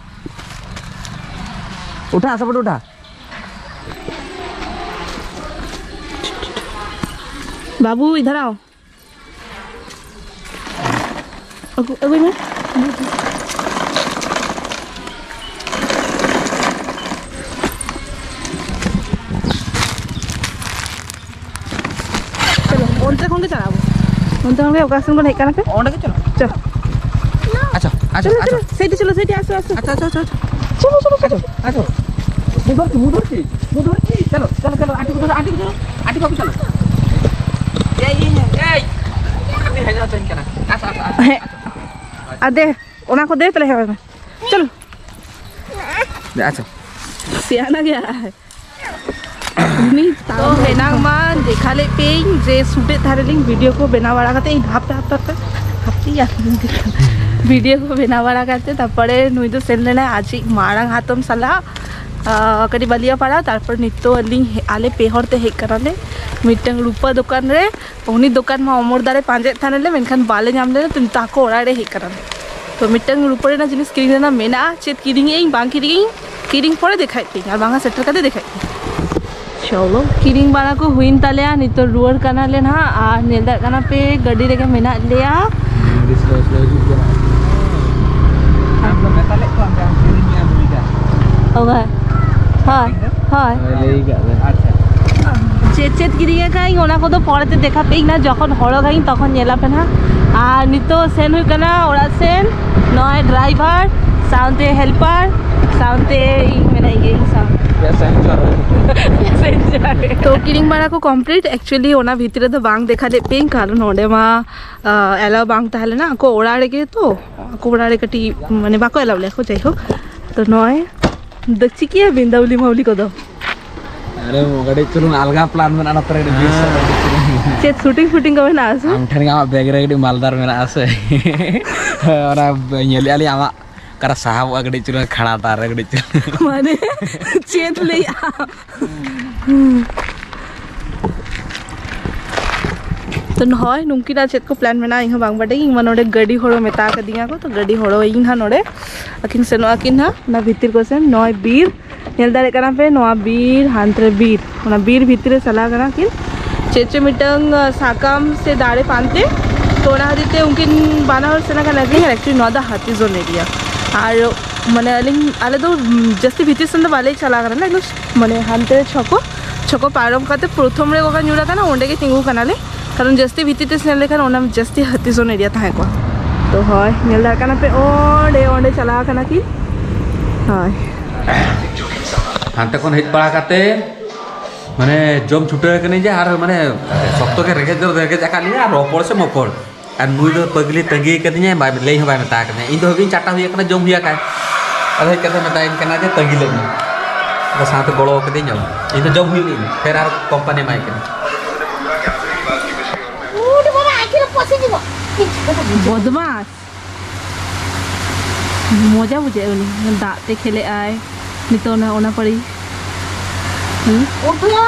ᱩᱴᱷᱟ, ᱥᱟᱯᱳᱨᱴ ᱩᱴᱷᱟ᱾ ᱵᱟᱵᱩ, ᱤᱫᱷᱟᱨ ᱟᱣ᱾ ᱟᱹᱜᱩ, ᱟᱹᱜᱩᱭ ᱢᱮ᱾ ᱪᱚᱞᱚ, ᱚᱱᱛᱮ ᱠᱷᱚᱱ ᱜᱮ ᱪᱟᱞᱟᱜ ᱟᱵᱚ᱾ ᱚᱱᱛᱮ ᱠᱷᱚᱱ ᱜᱮ ᱚᱠᱟ ᱥᱮᱱ ᱵᱚᱱ ᱦᱮᱡ ᱠᱟᱱᱟ ᱥᱮ? ᱚᱸᱰᱮ ᱜᱮ ᱪᱚᱞᱚ᱾ ᱪᱚᱞᱚ᱾ ᱟᱪᱪᱷᱟ, ᱟᱪᱪᱷᱟ, ᱪᱚᱞᱚ, ᱟᱪᱪᱷᱟ᱾ ᱪᱚᱞᱚ, ᱥᱮᱭᱴᱤ ᱪᱚᱞᱚ, ᱥᱮᱭᱴᱤ, ᱟᱥᱚ, ᱟᱥᱚ᱾ ᱟᱪᱪᱷᱟ, ᱟᱪᱪᱷᱟ, ᱟᱪᱪᱷᱟ, ᱟᱪᱪᱷᱟ᱾ ᱪᱚᱞᱚ, ᱪᱚᱞᱚ, ᱪᱚᱞᱚ᱾ ᱟᱪᱪᱷᱟ, ᱟᱪᱪᱷᱟ᱾ ᱢᱩᱫᱷᱩᱨᱪᱤ, ᱢᱩᱫᱷᱩᱨᱪᱤ, ᱢᱩᱫᱷᱩᱨᱪᱤ, ᱪᱚᱞᱚ, ᱪᱚᱞᱚ, ᱪᱚᱞᱚ, ᱟᱹᱴᱤ ᱠᱚᱫᱚ, ᱟᱹᱴᱤ ᱠᱚᱫᱚ, ᱟᱹᱴᱤ ᱠᱚᱫᱚ, ᱪᱚᱞᱚ᱾ ᱮᱭ, ᱮᱭ, ᱮᱭ, ᱮᱭ᱾ ᱟᱹᱰᱤ ᱦᱟᱡᱟᱣ ᱦᱚᱪᱚᱧ ᱠᱟᱱᱟ᱾ ᱟᱪᱪᱷᱟ, ᱟᱪᱪᱷᱟ, ᱟᱪᱪᱷᱟ, ᱦᱮᱸ᱾ ᱟᱪᱪᱷᱟ᱾ ᱟᱫᱮ, ᱚᱱᱟ ᱠᱚ ᱫᱮ ᱛᱟᱦᱞᱮ ᱦᱮᱣᱟᱭ ᱢᱮ᱾ ᱪᱚᱞᱚ᱾ ᱟᱪᱪᱷᱟ᱾ ᱥᱮᱭᱟᱱᱟ ᱜᱮᱭᱟᱭ᱾ ᱩᱱᱤ ᱛᱚ, ᱛᱟᱲᱟᱢ ᱦᱮᱱᱟᱝ ᱢᱟ ᱫᱮᱠᱷᱟ ᱞᱮᱫ ᱯᱮᱭᱟᱹᱧ ᱡᱮ ᱥᱩᱴ ᱮᱫ ᱛᱟᱦᱮᱱᱟᱞᱤᱧ ᱵᱷᱤᱰᱤᱭᱳ ᱠᱚ ᱵᱮᱱᱟᱣ ᱵᱟᱲᱟ ᱠᱟᱛᱮ, ᱤᱧ ᱦᱟᱯᱛᱟ ᱦᱟᱯᱛᱟ ᱦᱟᱯᱛᱟ ᱦᱟᱯᱛᱟ ᱤᱭᱟᱨ ᱵᱷᱤᱰᱤᱭᱳ ᱠᱚ ᱵᱮᱱᱟᱣ ᱵᱟᱲᱟ ᱠᱟᱛᱮ, ᱛᱟᱨᱯᱚᱨᱮ ᱱᱩᱭ ᱫᱚ ᱥᱮᱱ ᱞᱮᱱᱟᱭ ᱟᱡᱤᱡ ᱢᱟᱨᱟᱝ ᱦᱟᱛᱚᱢ ᱥᱟᱞᱟᱜ, ᱟᱸ, ᱠᱟᱹᱴᱤᱡ ᱵᱟᱹᱞᱤᱭᱟᱹᱯᱟᱲᱟ᱾ ᱛᱟᱨᱯᱚᱨ ᱱᱤᱛᱚᱜ ᱟᱹᱞᱤᱧ ᱦᱮ-, ᱟᱞᱮ ᱯᱮ ᱦᱚᱲ ᱛᱮ ᱦᱮᱡ ᱠᱟᱱᱟᱞᱮ ᱢᱤᱫᱴᱟᱝ ᱨᱩᱯᱟᱹ ᱫᱚᱠᱟᱱ ᱨᱮ᱾ ᱩᱱᱤ ᱫᱚᱠᱟᱱ ᱢᱟ ᱚᱢᱚᱨ ᱫᱟᱨᱮ ᱯᱟᱸᱡᱟᱭᱮᱫ ᱛᱟᱦᱮᱱᱟᱞᱮ, ᱢᱮᱱᱠᱷᱟᱱ ᱵᱟᱞᱮ ᱧᱟᱢ ᱞᱮᱫᱟ᱾ ᱛᱚ, ᱱᱤᱛᱚᱜ ᱟᱠᱚ ᱚᱲᱟᱜ ᱨᱮ ᱦᱮᱡ ᱠᱟᱱᱟᱞᱮ᱾ ᱛᱚ, ᱢᱤᱫᱴᱟᱝ ᱨᱩᱯᱟᱹ ᱨᱮᱱᱟᱜ ᱡᱤᱱᱤᱥ ᱠᱤᱨᱤᱧ ᱨᱮᱱᱟᱜ ᱢᱮᱱᱟᱜᱼᱟ, ᱪᱮᱫ ᱠᱤᱨᱤᱧ ᱟᱹᱧ ᱵᱟᱝ ᱠᱤᱨᱤᱧ ᱟᱹᱧ, ᱠᱤᱨᱤᱧ ᱯᱚᱨᱮ ᱫᱮᱠᱷᱟᱭᱮᱫ ᱯᱮᱭᱟᱹᱧ, ᱟᱨ ᱵᱟᱝᱟ ᱥᱮᱴᱮᱨ ᱠᱟᱛᱮ ᱫᱮᱠᱷᱟᱭᱮᱫ ᱯᱮᱭᱟᱹᱧ᱾ ᱪᱚᱞᱚ, ᱠᱤᱨᱤᱧ ᱵᱟᱲᱟ ᱠᱚ ᱦᱩᱭᱮᱱ ᱛᱟᱞᱮᱭᱟ, ᱱᱤᱛᱚᱜ ᱨᱩᱣᱟᱹᱲ ᱠᱟᱱᱟᱞᱮ ᱱᱟᱦᱟᱜ, ᱟᱨ ᱧᱮᱞ ᱫᱟᱲᱮᱭᱟᱜ ᱠᱟᱱᱟ ᱯᱮ ᱜᱟᱹᱰᱤ ᱨᱮᱜᱮ ᱢᱮᱱᱟᱜ ᱞᱮᱭᱟ᱾ ᱟᱹᱰᱤ slow slow ᱦᱤᱡᱩᱜ ᱠᱟᱱᱟ᱾ ᱟᱢ ᱫᱚ ᱢᱮᱛᱟ ᱞᱮᱫ ᱠᱚᱣᱟᱢ ᱡᱮ ᱟᱢ ᱠᱤᱨᱤᱧ ᱢᱮᱭᱟ ᱵᱷᱩᱢᱤᱠᱟ? ᱦᱳᱭ, ᱦᱳᱭ, ᱦᱳᱭ᱾ ᱦᱳᱭ, ᱞᱟᱹᱭ ᱠᱟᱜ ᱢᱮ᱾ ᱟᱪᱪᱷᱟ᱾ ᱪᱮᱫ ᱪᱮᱫ ᱠᱤᱨᱤᱧ ᱟᱠᱟᱫ ᱟᱹᱧ, ᱚᱱᱟ ᱠᱚᱫᱚ ᱯᱚᱨᱮᱛᱮ ᱫᱮᱠᱷᱟ ᱯᱮ ᱟᱹᱧ ᱱᱟ, ᱡᱚᱠᱷᱚᱱ ᱦᱚᱨᱚᱜᱟᱹᱧ ᱛᱚᱠᱷᱚᱱ ᱧᱮᱞ ᱟᱯᱮ ᱱᱟᱦᱟᱜ᱾ ᱟᱨ ᱱᱤᱛᱚᱜ ᱥᱮᱱ ᱦᱩᱭᱩᱜ ᱠᱟᱱᱟ ᱚᱲᱟᱜ ᱥᱮᱱ᱾ ᱱᱚᱜᱼᱚᱭ ᱰᱨᱟᱭᱵᱷᱟᱨ ᱥᱟᱶᱛᱮ ᱦᱮᱞᱯᱟᱨ ᱥᱟᱶᱛᱮ ᱤᱧ ᱢᱮᱱᱟᱜ ᱜᱮᱭᱟ, ᱤᱧ ᱥᱟᱶ᱾ Passenger᱾ Passenger᱾ ᱛᱚ, ᱠᱤᱨᱤᱧ ᱵᱟᱲᱟ ᱠᱚ complete᱾ Actually, ᱚᱱᱟ ᱵᱷᱤᱛᱨᱤ ᱨᱮᱫᱚ ᱵᱟᱝ ᱫᱮᱠᱷᱟ ᱞᱮᱫ ᱯᱮᱭᱟᱹᱧ, ᱠᱟᱨᱚᱱ ᱚᱸᱰᱮ ᱢᱟ, ᱟᱸ, allow ᱵᱟᱝ ᱛᱟᱦᱮᱸ ᱞᱮᱱᱟ᱾ ᱟᱠᱚ ᱚᱲᱟᱜ ᱨᱮᱜᱮ ᱛᱚ, ᱟᱠᱚ ᱚᱲᱟᱜ ᱨᱮ ᱠᱟᱹᱴᱤᱡ, ᱢᱟᱱᱮ, ᱵᱟᱠᱚ allow ᱞᱮᱭᱟ ᱠᱚ᱾ ᱡᱟᱭᱦᱳᱠ, ᱱᱚᱜᱼᱚᱭ ᱫᱟᱹᱠᱪᱤ ᱠᱮᱜᱼᱟ ᱵᱤᱱ ᱫᱟᱣᱞᱤ ᱢᱟᱣᱞᱤ ᱠᱚᱫᱚ? ᱟᱨᱮ ᱠᱟᱹᱴᱤᱡ ᱪᱩᱞᱩᱝ ᱟᱞᱜᱟ ᱯᱞᱟᱱ ᱢᱮᱱᱟᱜᱼᱟ ᱱᱚᱛᱮ ᱨᱮ ᱠᱟᱹᱴᱤᱡ ᱵᱤᱨ ᱥᱮᱫ ᱨᱮ ᱠᱟᱹᱴᱤᱡ ᱪᱩᱞᱩᱝ᱾ ᱪᱮᱫ ᱥᱩᱴᱤᱝ ᱯᱷᱩᱴᱤᱝ ᱠᱚ ᱢᱮᱱᱟᱜᱼᱟ ᱥᱮ? ᱟᱢ ᱴᱷᱮᱱ ᱜᱮ ᱟᱢᱟᱜ ᱵᱮᱜᱽ ᱨᱮ ᱠᱟᱹᱴᱤᱡ ᱢᱟᱞᱫᱟᱨ ᱢᱮᱱᱟᱜᱼᱟ ᱥᱮ? ᱚᱱᱟ ᱧᱮᱞᱮᱜᱼᱟ ᱞᱤᱧ ᱟᱢᱟᱜ ᱚᱠᱟᱨᱮ ᱥᱟᱦᱟᱵᱚᱜᱼᱟ ᱠᱟᱹᱴᱤᱡ ᱪᱩᱞᱩᱝ ᱠᱷᱟᱲᱟ ᱛᱟᱨ ᱨᱮ ᱠᱟᱹᱴᱤᱡ ᱪᱩᱞᱩᱝ᱾ ᱢᱟᱱᱮ ᱪᱮᱫ ᱞᱟᱹᱭᱟ? ᱛᱚ ᱱᱚᱜᱼᱚᱭ ᱱᱩᱝᱠᱤᱱᱟᱜ ᱪᱮᱫ ᱠᱚ ᱯᱞᱟᱱ ᱢᱮᱱᱟᱜᱼᱟ ᱤᱧ ᱦᱚᱸ ᱵᱟᱝ ᱵᱟᱰᱟᱭᱟᱹᱧ᱾ ᱤᱧ ᱢᱟ ᱱᱚᱰᱮ ᱜᱟᱹᱰᱤ ᱦᱚᱲᱚ ᱢᱮᱛᱟ ᱠᱟᱫᱤᱧᱟ ᱠᱚ, ᱛᱚ ᱜᱟᱹᱰᱤ ᱦᱚᱲᱚ ᱤᱧ ᱦᱟᱸᱜ ᱱᱚᱰᱮ ᱟᱹᱠᱤᱱ ᱥᱮᱱᱚᱜ ᱟᱹᱠᱤᱱ ᱦᱟᱸᱜ ᱚᱱᱟ ᱵᱷᱤᱛᱤᱨ ᱠᱚ ᱥᱮᱱ᱾ ᱱᱚᱜᱼᱚᱭ ᱵᱤᱨ ᱧᱮᱞ ᱫᱟᱲᱮᱭᱟᱜ ᱠᱟᱱᱟ ᱯᱮ, ᱱᱚᱣᱟ ᱵᱤᱨ ᱦᱟᱱᱛᱮ ᱨᱮ ᱵᱤᱨ, ᱚᱱᱟ ᱵᱤᱨ ᱵᱷᱤᱛᱤᱨ ᱨᱮ ᱪᱟᱞᱟᱣ ᱠᱟᱱᱟ ᱠᱤᱱ ᱪᱮᱫ ᱪᱚ ᱢᱤᱫᱴᱟᱝ ᱟᱸ, ᱥᱟᱠᱟᱢ ᱥᱮ ᱫᱟᱨᱮ ᱯᱟᱱᱛᱮ᱾ ᱛᱚ ᱚᱱᱟ ᱠᱷᱟᱹᱛᱤᱨ ᱛᱮ ᱩᱱᱠᱤᱱ ᱵᱟᱱᱟ ᱦᱚᱲ ᱥᱮᱱ ᱟᱠᱟᱱᱟ ᱠᱤᱱ᱾ ᱮᱠᱪᱩᱭᱮᱞᱤ ᱱᱚᱣᱟ ᱫᱚ ᱦᱟᱹᱛᱤ ᱡᱳᱱ ᱮᱨᱤᱭᱟ᱾ ᱟᱨ ᱢᱟᱱᱮ ᱟᱹᱞᱤᱧ ᱟᱞᱮ ᱫᱚ ᱡᱟᱹᱥᱛᱤ ᱵᱷᱤᱛᱤᱨ ᱥᱮᱱ ᱫᱚ ᱵᱟᱞᱮ ᱪᱟᱞᱟᱣ ᱠᱟᱱᱟ, ᱮᱠᱫᱚᱢ ᱢᱟᱱᱮ ᱦᱟᱱᱛᱮ ᱪᱷᱚᱠᱚ ᱪᱷᱚᱠᱚ ᱯᱟᱨᱚᱢ ᱠᱟᱛᱮ ᱯᱨᱚᱛᱷᱚᱢ ᱨᱮ ᱚᱠᱟ ᱧᱩᱨ ᱟᱠᱟᱱᱟ ᱚᱸᱰᱮ ᱜᱮ ᱛᱤᱸᱜᱩ ᱠᱟᱱᱟᱞᱮ, ᱠᱟᱨᱚᱱ ᱡᱟᱹᱥᱛᱤ ᱵᱷᱤᱛᱤᱨ ᱛᱮ ᱥᱮᱱ ᱞᱮᱠᱷᱟᱱ ᱚᱱᱟ ᱡᱟᱹᱥᱛᱤ ᱦᱟᱹᱛᱤ ᱡᱳᱱ ᱮᱨᱤᱭᱟ ᱛᱟᱦᱮᱸ ᱠᱚᱜᱼᱟ᱾ ᱛᱚ ᱦᱳᱭ, ᱧᱮᱞ ᱫᱟᱲᱮᱭᱟᱜ ᱠᱟᱱᱟ ᱯᱮ ᱚᱸᱰᱮ, ᱚᱸᱰᱮ ᱪᱟᱞᱟᱣ ᱠᱟᱱᱟ ᱠᱤᱱ᱾ ᱦᱳᱭ᱾ ᱦᱟᱱᱛᱮ ᱠᱷᱚᱱ ᱦᱮᱡ ᱵᱟᱲᱟ ᱠᱟᱛᱮ ᱢᱟᱱᱮ ᱡᱚᱢ ᱪᱷᱩᱴᱟᱹᱣ ᱠᱟᱹᱱᱟᱹᱧ ᱡᱮ, ᱟᱨ ᱢᱟᱱᱮ ᱥᱚᱠᱛᱚ ᱜᱮ ᱨᱮᱸᱜᱮᱡ ᱫᱚ ᱨᱮᱸᱜᱮᱡ ᱟᱠᱟᱫ ᱞᱤᱧᱟ, ᱟᱨ ᱨᱚᱯᱚᱲ ᱥᱮ ᱢᱚᱯᱚᱲ᱾ ᱟᱨ ᱱᱩᱭ ᱫᱚ ᱯᱟᱹᱜᱽᱞᱤ ᱛᱟᱺᱜᱤ ᱠᱟᱫᱤᱧᱟᱭ, ᱵᱟᱭ ᱞᱟᱹᱭ ᱦᱚᱸ ᱵᱟᱭ ᱢᱮᱛᱟ ᱠᱟᱫᱤᱧᱟ᱾ ᱤᱧ ᱫᱚ ᱦᱟᱹᱵᱤᱡ ᱪᱟᱨᱴᱟ ᱦᱩᱭ ᱟᱠᱟᱱᱟ, ᱡᱚᱢ ᱦᱩᱭ ᱟᱠᱟᱱ᱾ ᱟᱫᱚ ᱦᱮᱡ ᱠᱟᱛᱮ ᱢᱮᱛᱟᱭ ᱠᱟᱱᱟ ᱡᱮ ᱛᱟᱺᱜᱤ ᱞᱮᱫ ᱢᱮ, ᱟᱫᱚ ᱥᱟᱶᱛᱮ ᱜᱚᱲᱚ ᱠᱟᱫᱤᱧ ᱡᱚᱢ᱾ ᱤᱧ ᱫᱚ ᱡᱚᱢ ᱦᱩᱭᱩᱜ ᱤᱧ, ᱯᱷᱮᱨ ᱟᱨ ᱠᱳᱢᱯᱟᱱᱤ ᱮᱢᱟᱭ ᱠᱟᱱᱟ᱾ ᱩᱰ ᱵᱟᱵᱟ, ᱟᱡ ᱨᱮ ᱯᱚᱥᱮ ᱡᱤᱵᱚ᱾ ᱵᱚᱫᱢᱟᱥ᱾ ᱢᱚᱡᱟ ᱵᱩᱡᱷᱟᱹᱜᱼᱟ ᱩᱱᱤ ᱫᱟᱜ ᱛᱮ ᱠᱷᱮᱞᱮᱜ ᱟᱭ᱾ ᱱᱤᱛᱚᱜ ᱚᱱᱟ, ᱚᱱᱟ ᱯᱟᱹᱲᱤ᱾ ᱦᱩᱸ? ᱩᱴᱷᱳ᱾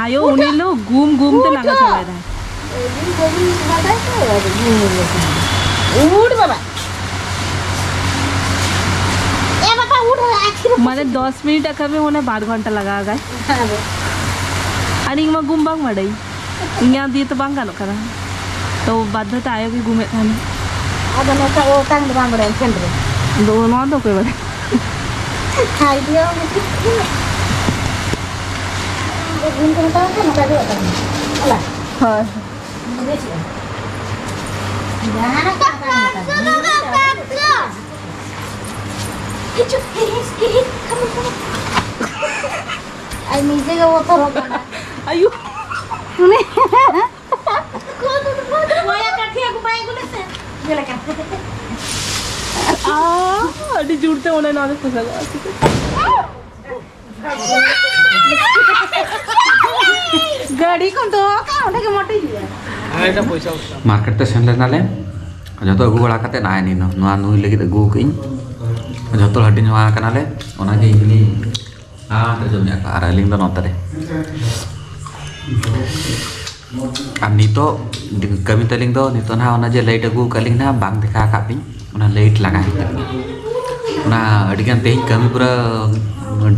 ᱟᱭᱳ, ᱩᱴᱷᱳ᱾ ᱩᱱᱤ ᱞᱳ ᱜᱩᱢ ᱜᱩᱢ ᱛᱮ ᱞᱟᱸᱜᱟ ᱩᱴᱷᱳ᱾ ᱪᱟᱵᱟᱭᱮᱫᱟᱭ᱾ ᱩᱰ ᱵᱟᱵᱟ᱾ ᱮ ᱵᱟᱵᱟ, ᱩᱰ, ᱟᱹᱠᱷᱤᱨ᱾ ᱢᱟᱱᱮ ᱫᱚᱥ ᱢᱤᱱᱤᱴ ᱟᱜ ᱠᱟᱹᱢᱤ ᱢᱟᱱᱮ ᱵᱟᱨ ᱜᱷᱚᱱᱴᱟ ᱞᱟᱜᱟᱣ ᱫᱟᱭ᱾ ᱟᱫᱚ᱾ ᱟᱨ ᱤᱧ ᱢᱟ ᱜᱩᱢ ᱵᱟᱝ ᱵᱟᱰᱟᱭ᱾ ᱤᱧᱟᱹᱜ ᱫᱤᱭᱮ ᱛᱚ ᱵᱟᱝ ᱜᱟᱱᱚᱜ ᱠᱟᱱᱟ᱾ ᱛᱚ ᱵᱟᱫᱽᱫᱷᱚ ᱛᱮ ᱟᱭᱳ ᱜᱮ ᱜᱩᱢᱮᱫ ᱛᱟᱦᱮᱱᱟ᱾ ᱟᱫᱚ ᱱᱚᱝᱠᱟ ᱚᱴᱟᱝ ᱫᱚ ᱵᱟᱝ ᱵᱟᱲᱟᱭᱟ ᱴᱷᱮᱱ ᱨᱮ᱾ ᱟᱫᱚ ᱱᱚᱣᱟ ᱫᱚ ᱚᱠᱚᱭ ᱵᱟᱲᱟᱭᱟ? ᱟᱭᱰᱤᱭᱟ ᱦᱚᱸ ᱵᱟᱹᱪᱩᱜ ᱛᱤᱧᱟ᱾ ᱟᱫᱚ ᱜᱩᱢ ᱠᱚ ᱢᱮᱛᱟᱣ ᱠᱷᱟᱱ ᱱᱚᱝᱠᱟ ᱜᱮ ᱚᱴᱟᱝ᱾ ᱦᱚᱞᱟ᱾ ᱦᱳᱭ᱾ ᱵᱩᱡᱷᱟᱹᱣ ᱠᱮᱜᱼᱟ? ᱡᱟᱦᱟᱸ ᱱᱚᱝᱠᱟ ᱚᱴᱟᱝ ᱞᱮᱠᱟ᱾ ᱦᱤᱡᱩᱜ, ᱦᱮᱡ, ᱦᱮᱡ, ᱦᱮᱡ, come on, come on᱾ ᱟᱨ ᱱᱤᱡᱮ ᱜᱮ ᱵᱚᱛᱚᱨᱚᱜ ᱠᱟᱱᱟ᱾ ᱟᱭᱩ᱾ ᱩᱱᱤ ᱚᱠᱚᱭᱟ ᱠᱟᱴᱷᱤ ᱟᱹᱜᱩ ᱵᱟᱭ ᱟᱹᱜᱩ ᱞᱮᱫ ᱛᱮ? ᱧᱮᱞ ᱟᱠᱟᱫ᱾ ᱟᱹᱰᱤ ᱡᱳᱨ ᱛᱮ ᱚᱱᱮ ᱱᱚᱣᱟ ᱫᱚ ᱯᱚᱥᱟᱜᱚᱜᱼᱟ᱾ ᱜᱟᱹᱰᱤ ᱠᱚᱢ ᱫᱚᱦᱚ ᱠᱟᱜᱼᱟ, ᱚᱸᱰᱮ ᱜᱮ ᱢᱚᱴᱮᱡ ᱦᱩᱭᱩᱜᱼᱟ᱾ ᱢᱟᱨᱠᱮᱴ ᱛᱮ ᱥᱮᱱ ᱞᱮᱱᱟᱞᱮ, ᱡᱚᱛᱚ ᱟᱹᱜᱩ ᱵᱟᱲᱟ ᱠᱟᱛᱮ ᱱᱚᱜᱼᱚᱭ ᱱᱤᱱ ᱱᱚᱣᱟ ᱱᱩᱭ ᱞᱟᱹᱜᱤᱫ ᱟᱹᱜᱩ ᱠᱟᱜ ᱟᱹᱧ᱾ ᱡᱚᱛᱚ ᱦᱟᱹᱴᱤᱧ ᱡᱚᱝ ᱠᱟᱱᱟᱞᱮ, ᱚᱱᱟᱜᱮ ᱤᱧ ᱫᱚᱞᱤᱧ ᱦᱟᱱᱛᱮ ᱡᱚᱢᱮᱫ ᱠᱚᱣᱟ ᱟᱨ ᱟᱹᱞᱤᱧ ᱫᱚ ᱱᱚᱛᱮ ᱨᱮ᱾ ᱟᱨ ᱱᱤᱛᱚᱜ ᱠᱟᱹᱢᱤ ᱛᱟᱹᱞᱤᱧ ᱫᱚ ᱱᱤᱛᱚᱜ ᱱᱟᱦᱟᱜ ᱚᱱᱟ ᱡᱮ ᱞᱟᱭᱤᱴ ᱟᱹᱜᱩ ᱟᱠᱟᱫ ᱞᱤᱧ ᱱᱟᱦᱟᱜ ᱵᱟᱝ ᱫᱮᱠᱷᱟᱣ ᱟᱠᱟᱫ ᱵᱤᱱ, ᱚᱱᱟ ᱞᱟᱭᱤᱴ ᱞᱟᱜᱟᱣ ᱦᱩᱭᱩᱜ ᱛᱟᱹᱞᱤᱧᱟ᱾ ᱚᱱᱟ ᱟᱹᱰᱤᱜᱟᱱ ᱛᱮᱦᱮᱧ ᱠᱟᱹᱢᱤ ᱯᱩᱨᱟᱹ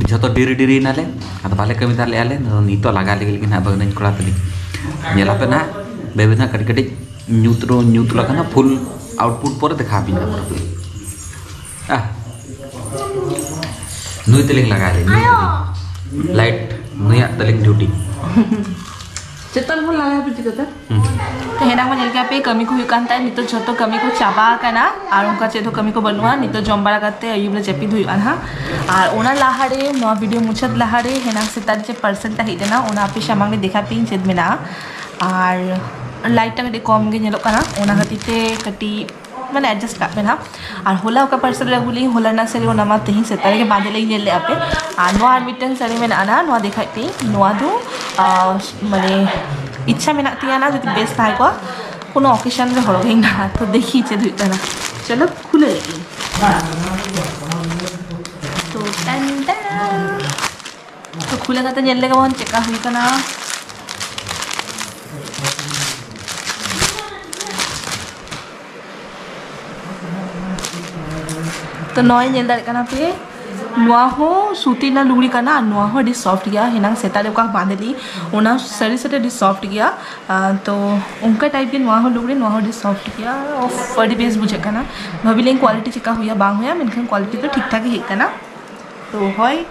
ᱡᱷᱚᱛᱚ ᱰᱮᱨᱤ ᱰᱮᱨᱤ ᱮᱱᱟᱞᱮ, ᱟᱫᱚ ᱵᱟᱞᱮ ᱠᱟᱹᱢᱤ ᱫᱟᱲᱮᱭᱟᱜᱼᱟ ᱞᱮ᱾ ᱱᱤᱛᱚᱜ ᱞᱟᱜᱟᱣ ᱞᱟᱹᱜᱤᱫ ᱜᱮ ᱱᱟᱦᱟᱜ ᱵᱟᱹᱦᱩ ᱠᱚᱲᱟ ᱛᱟᱹᱞᱤᱧ᱾ ᱧᱮᱞ ᱟᱯᱮ ᱱᱟᱦᱟᱜ ᱵᱟᱹᱭ ᱵᱟᱹᱭ ᱱᱟᱦᱟᱜ ᱠᱟᱹᱴᱤᱡ ᱠᱟᱹᱴᱤᱡ ᱧᱩᱛ ᱨᱮ ᱧᱩᱛ ᱞᱮᱠᱷᱟᱱ ᱯᱷᱩᱞ ᱟᱣᱩᱴᱯᱩᱴ ᱯᱚᱨᱮ ᱫᱮᱠᱷᱟᱣ ᱟᱹᱵᱤᱱᱟ ᱯᱩᱨᱟᱹᱯᱩᱨᱤ᱾ ᱟᱦ, ᱱᱩᱭ ᱛᱮᱞᱤᱧ ᱞᱟᱜᱟᱣ ᱞᱮ, ᱱᱩᱭ ᱛᱮᱞᱤᱧ᱾ ᱞᱟᱭᱤᱴ ᱱᱩᱭᱟᱜ ᱛᱟᱹᱞᱤᱧ ᱰᱤᱭᱩᱴᱤ᱾ ᱪᱮᱛᱟᱱ ᱠᱷᱚᱱ ᱞᱟᱜᱟᱣ ᱯᱮ ᱪᱤᱠᱟᱹᱛᱮ? ᱦᱩᱸ᱾ ᱛᱚ ᱦᱮᱱᱟᱝ ᱢᱟ ᱧᱮᱞ ᱠᱮᱫᱟ ᱯᱮ, ᱠᱟᱹᱢᱤ ᱠᱚ ᱦᱩᱭᱩᱜ ᱠᱟᱱ ᱛᱟᱦᱮᱸᱫ, ᱱᱤᱛᱚᱜ ᱡᱷᱚᱛᱚ ᱠᱟᱹᱢᱤ ᱠᱚ ᱪᱟᱵᱟ ᱟᱠᱟᱱᱟ ᱟᱨ ᱚᱱᱠᱟ ᱪᱮᱫ ᱦᱚᱸ ᱠᱟᱹᱢᱤ ᱠᱚ ᱵᱟᱹᱱᱩᱜᱼᱟ᱾ ᱱᱤᱛᱚᱜ ᱡᱚᱢ ᱵᱟᱲᱟ ᱠᱟᱛᱮ ᱟᱹᱭᱩᱵ ᱞᱮ ᱡᱟᱹᱯᱤᱫ ᱦᱩᱭᱩᱜᱼᱟ ᱱᱟᱦᱟᱜ᱾ ᱟᱨ ᱚᱱᱟ ᱞᱟᱦᱟᱨᱮ, ᱱᱚᱣᱟ ᱵᱷᱤᱰᱤᱭᱳ ᱢᱩᱪᱟᱹᱫ ᱞᱟᱦᱟᱨᱮ ᱦᱮᱱᱟᱝ ᱥᱮᱛᱟᱜ ᱡᱮ ᱯᱟᱨᱥᱮᱞ ᱴᱟ ᱦᱮᱡ ᱞᱮᱱᱟ, ᱚᱱᱟ ᱟᱯᱮ ᱥᱟᱢᱟᱝ ᱨᱮ ᱫᱮᱠᱷᱟ ᱯᱮᱭᱟᱹᱧ ᱪᱮᱫ ᱢᱮᱱᱟᱜᱼᱟ᱾ ᱟᱨ ᱞᱟᱭᱤᱴ ᱴᱟ ᱠᱟᱹᱴᱤᱡ ᱠᱚᱢ ᱜᱮ ᱧᱮᱞᱚᱜ ᱠᱟᱱᱟ, ᱚᱱᱟ ᱠᱷᱟᱹᱛᱤᱨ ᱛᱮ ᱠᱟᱹᱴᱤᱡ ᱢᱟᱱᱮ adjust ᱠᱟᱜ ᱯᱮ ᱱᱟᱦᱟᱜ᱾ ᱟᱨ ᱦᱚᱞᱟ ᱚᱠᱟ ᱯᱟᱨᱥᱮᱞ ᱨᱮ ᱟᱹᱜᱩ ᱞᱮᱫᱟᱹᱧ, ᱦᱚᱞᱟ ᱨᱮᱱᱟᱜ ᱥᱟᱹᱲᱤ ᱚᱱᱟ ᱢᱟ ᱛᱮᱦᱮᱧ ᱥᱮᱛᱟᱜ ᱨᱮᱜᱮ ᱵᱟᱸᱫᱮ ᱞᱟᱹᱜᱤᱫ ᱧᱮᱞ ᱞᱮᱫᱼᱟ ᱯᱮ᱾ ᱟᱨ ᱱᱚᱣᱟ ᱟᱨ ᱢᱤᱫᱴᱟᱝ ᱥᱟᱹᱲᱤ ᱢᱮᱱᱟᱜᱼᱟ ᱱᱟᱦᱟᱜ, ᱱᱚᱣᱟ ᱫᱮᱠᱷᱟᱭ ᱯᱮ᱾ ᱱᱚᱣᱟ ᱫᱚ ᱟᱨ ᱢᱟᱱᱮ ᱤᱪᱪᱷᱟ ᱢᱮᱱᱟᱜ ᱛᱤᱧᱟᱹ ᱱᱟᱦᱟᱜ, ᱡᱩᱫᱤ ᱵᱮᱥ ᱛᱟᱦᱮᱸ ᱠᱚᱜᱼᱟ, ᱠᱳᱱᱳ occasion ᱨᱮ ᱦᱚᱨᱚᱜ ᱟᱹᱧ ᱱᱟᱦᱟᱜ᱾ ᱛᱚ ᱫᱮᱠᱷᱤ ᱪᱮᱫ ᱦᱩᱭᱩᱜ ᱠᱟᱱᱟ᱾ ᱪᱚᱞᱚ ᱠᱷᱩᱞᱟᱹ ᱞᱮᱜᱮ᱾ ᱛᱚ ᱴᱟᱱ ᱴᱟᱱ᱾ ᱛᱚ ᱠᱷᱩᱞᱟᱹ ᱠᱟᱛᱮ ᱧᱮᱞ ᱞᱮᱜᱮ ᱵᱚᱱ ᱪᱮᱫᱠᱟ ᱦᱩᱭ ᱠᱟᱱᱟ᱾ ᱛᱚ ᱱᱚᱜᱼᱚᱭ ᱧᱮᱞ ᱫᱟᱲᱮᱭᱟᱜ ᱠᱟᱱᱟ ᱯᱮ, ᱱᱚᱣᱟ ᱦᱚᱸ ᱥᱩᱛᱤ ᱨᱮᱱᱟᱜ ᱞᱩᱜᱽᱲᱤ ᱠᱟᱱᱟ ᱟᱨ ᱱᱚᱣᱟ ᱦᱚᱸ ᱟᱹᱰᱤ soft ᱜᱮᱭᱟ᱾ ᱦᱮᱱᱟᱝ ᱥᱮᱛᱟᱜ ᱨᱮ ᱚᱠᱟ ᱵᱟᱸᱫᱮ ᱞᱤᱧ, ᱚᱱᱟ ᱥᱟᱹᱲᱤ ᱥᱟᱛᱮ ᱟᱹᱰᱤ soft ᱜᱮᱭᱟ᱾ ᱟᱨ ᱛᱚ ᱚᱱᱠᱟ type ᱜᱮ ᱱᱚᱣᱟ ᱦᱚᱸ ᱞᱩᱜᱽᱲᱤ, ᱱᱚᱣᱟ ᱦᱚᱸ ᱟᱹᱰᱤ soft ᱜᱮᱭᱟ᱾ ᱚᱯᱷ, ᱟᱹᱰᱤ ᱵᱮᱥ ᱵᱩᱡᱷᱟᱹᱜ ᱠᱟᱱᱟ᱾ ᱵᱷᱟᱹᱵᱤ ᱞᱤᱧ quality ᱪᱮᱠᱟ ᱦᱩᱭᱩᱜᱼᱟ ᱵᱟᱝ ᱦᱩᱭᱩᱜᱼᱟ, ᱢᱮᱱᱠᱷᱟᱱ quality ᱫᱚ ᱴᱷᱤᱠ ᱴᱷᱟᱠ ᱜᱮ ᱦᱮᱡ ᱠᱟᱱᱟ᱾ ᱛᱚ ᱦᱳᱭ,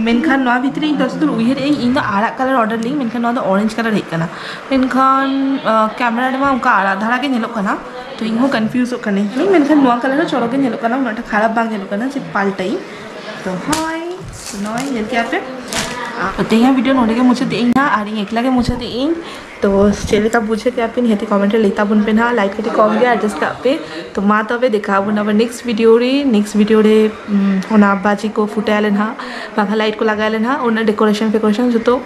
ᱢᱮᱱᱠᱷᱟᱱ ᱱᱚᱣᱟ ᱵᱷᱤᱛᱨᱤ ᱤᱧ ᱡᱚᱛᱚ ᱫᱩᱨ ᱩᱭᱦᱟᱹᱨᱮᱫ ᱟᱹᱧ, ᱤᱧ ᱫᱚ ᱟᱨᱟᱜ colour order ᱞᱤᱧ, ᱢᱮᱱᱠᱷᱟᱱ ᱱᱚᱣᱟ ᱫᱚ orange colour ᱦᱮᱡ ᱠᱟᱱᱟ᱾ ᱢᱮᱱᱠᱷᱟᱱ ᱟᱸ, camera ᱨᱮᱢᱟ ᱚᱱᱠᱟ ᱟᱨᱟᱜ ᱫᱷᱟᱨᱟ ᱜᱮ ᱧᱮᱞᱚᱜ ᱠᱟᱱᱟ, ᱛᱚ ᱤᱧ ᱦᱚᱸ confuse ᱚᱜ ᱠᱟᱹᱱᱟᱹᱧ᱾ ᱢᱮᱱᱠᱷᱟᱱ ᱱᱚᱣᱟ colour ᱦᱚᱸ ᱪᱚᱨᱚᱠ ᱜᱮ ᱧᱮᱞᱚᱜ ᱠᱟᱱᱟ, ᱩᱱᱟᱹᱜ ᱴᱟ ᱠᱷᱟᱨᱟᱯ ᱵᱟᱝ ᱧᱮᱞᱚᱜ ᱠᱟᱱᱟ ᱡᱮ ᱯᱟᱞᱴᱟᱭᱤᱧ᱾ ᱛᱚ ᱦᱳᱭ, ᱛᱚ ᱱᱚᱜᱼᱚᱭ ᱧᱮᱞ ᱠᱮᱜᱼᱟ ᱯᱮ᱾ ᱛᱮᱦᱮᱧᱟᱜ ᱵᱷᱤᱰᱤᱭᱳ ᱱᱚᱰᱮ ᱜᱮ ᱢᱩᱪᱟᱹᱫ ᱮᱫ ᱟᱹᱧ ᱦᱟᱸᱜ, ᱟᱨ ᱤᱧ ᱮᱠᱞᱟ ᱜᱮ ᱢᱩᱪᱟᱹᱫ ᱮᱫ ᱟᱹᱧ᱾ ᱛᱚ ᱪᱮᱫ ᱞᱮᱠᱟ ᱵᱩᱡᱷᱟᱹᱣ ᱠᱮᱫᱟ ᱯᱮ, ᱱᱤᱦᱟᱹᱛ ᱠᱚᱢᱮᱱᱴ ᱨᱮ ᱞᱟᱹᱭ ᱛᱟᱵᱚᱱ ᱯᱮ ᱱᱟᱦᱟᱜ, ᱞᱟᱭᱤᱠ ᱠᱟᱹᱴᱤᱡ ᱠᱚᱢ ᱜᱮ ᱮᱰᱡᱟᱥᱴ ᱠᱟᱜ ᱯᱮ᱾ ᱛᱚ ᱢᱟ ᱛᱚᱵᱮ ᱫᱮᱠᱷᱟ ᱟᱵᱚᱱ ᱟᱵᱟᱨ ᱱᱮᱠᱥᱴ ᱵᱷᱤᱰᱤᱭᱳ ᱨᱮ᱾ ᱱᱮᱠᱥᱴ ᱵᱷᱤᱰᱤᱭᱳ ᱨᱮ ᱩᱢ, ᱚᱱᱟ ᱵᱟᱡᱤ ᱠᱚ ᱯᱷᱩᱴᱟᱹᱣ ᱟᱞᱮ ᱱᱟᱦᱟᱜ, ᱵᱟᱝᱠᱷᱟᱱ ᱞᱟᱭᱤᱴ ᱠᱚ ᱞᱟᱜᱟᱣ ᱟᱞᱮ ᱱᱟᱦᱟᱜ, ᱚᱱᱟ ᱰᱮᱠᱳᱨᱮᱥᱚᱱ ᱯᱷᱮᱠᱳᱨᱮᱥᱚᱱ ᱡᱚᱛᱚ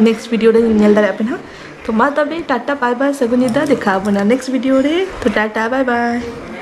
ᱱᱮᱠᱥᱴ ᱵᱷᱤᱰᱤᱭᱳ ᱨᱮ ᱧᱮᱞ ᱫᱟᱲᱮᱭᱟᱜ ᱯᱮ ᱱᱟᱦᱟᱜ᱾ ᱛᱚ ᱢᱟ ᱛᱚᱵᱮ ᱴᱟᱴᱟ ᱵᱟᱭ ᱵᱟᱭ, ᱥᱟᱹᱜᱩᱱ ᱧᱤᱫᱟᱹ, ᱫᱮᱠᱷᱟ ᱟᱵᱚᱱᱟ ᱱᱮᱠᱥᱴ ᱵᱷᱤᱰᱤᱭᱳ ᱨᱮ᱾ ᱛᱚ ᱴᱟᱴᱟ ᱵᱟᱭ ᱵᱟᱭ᱾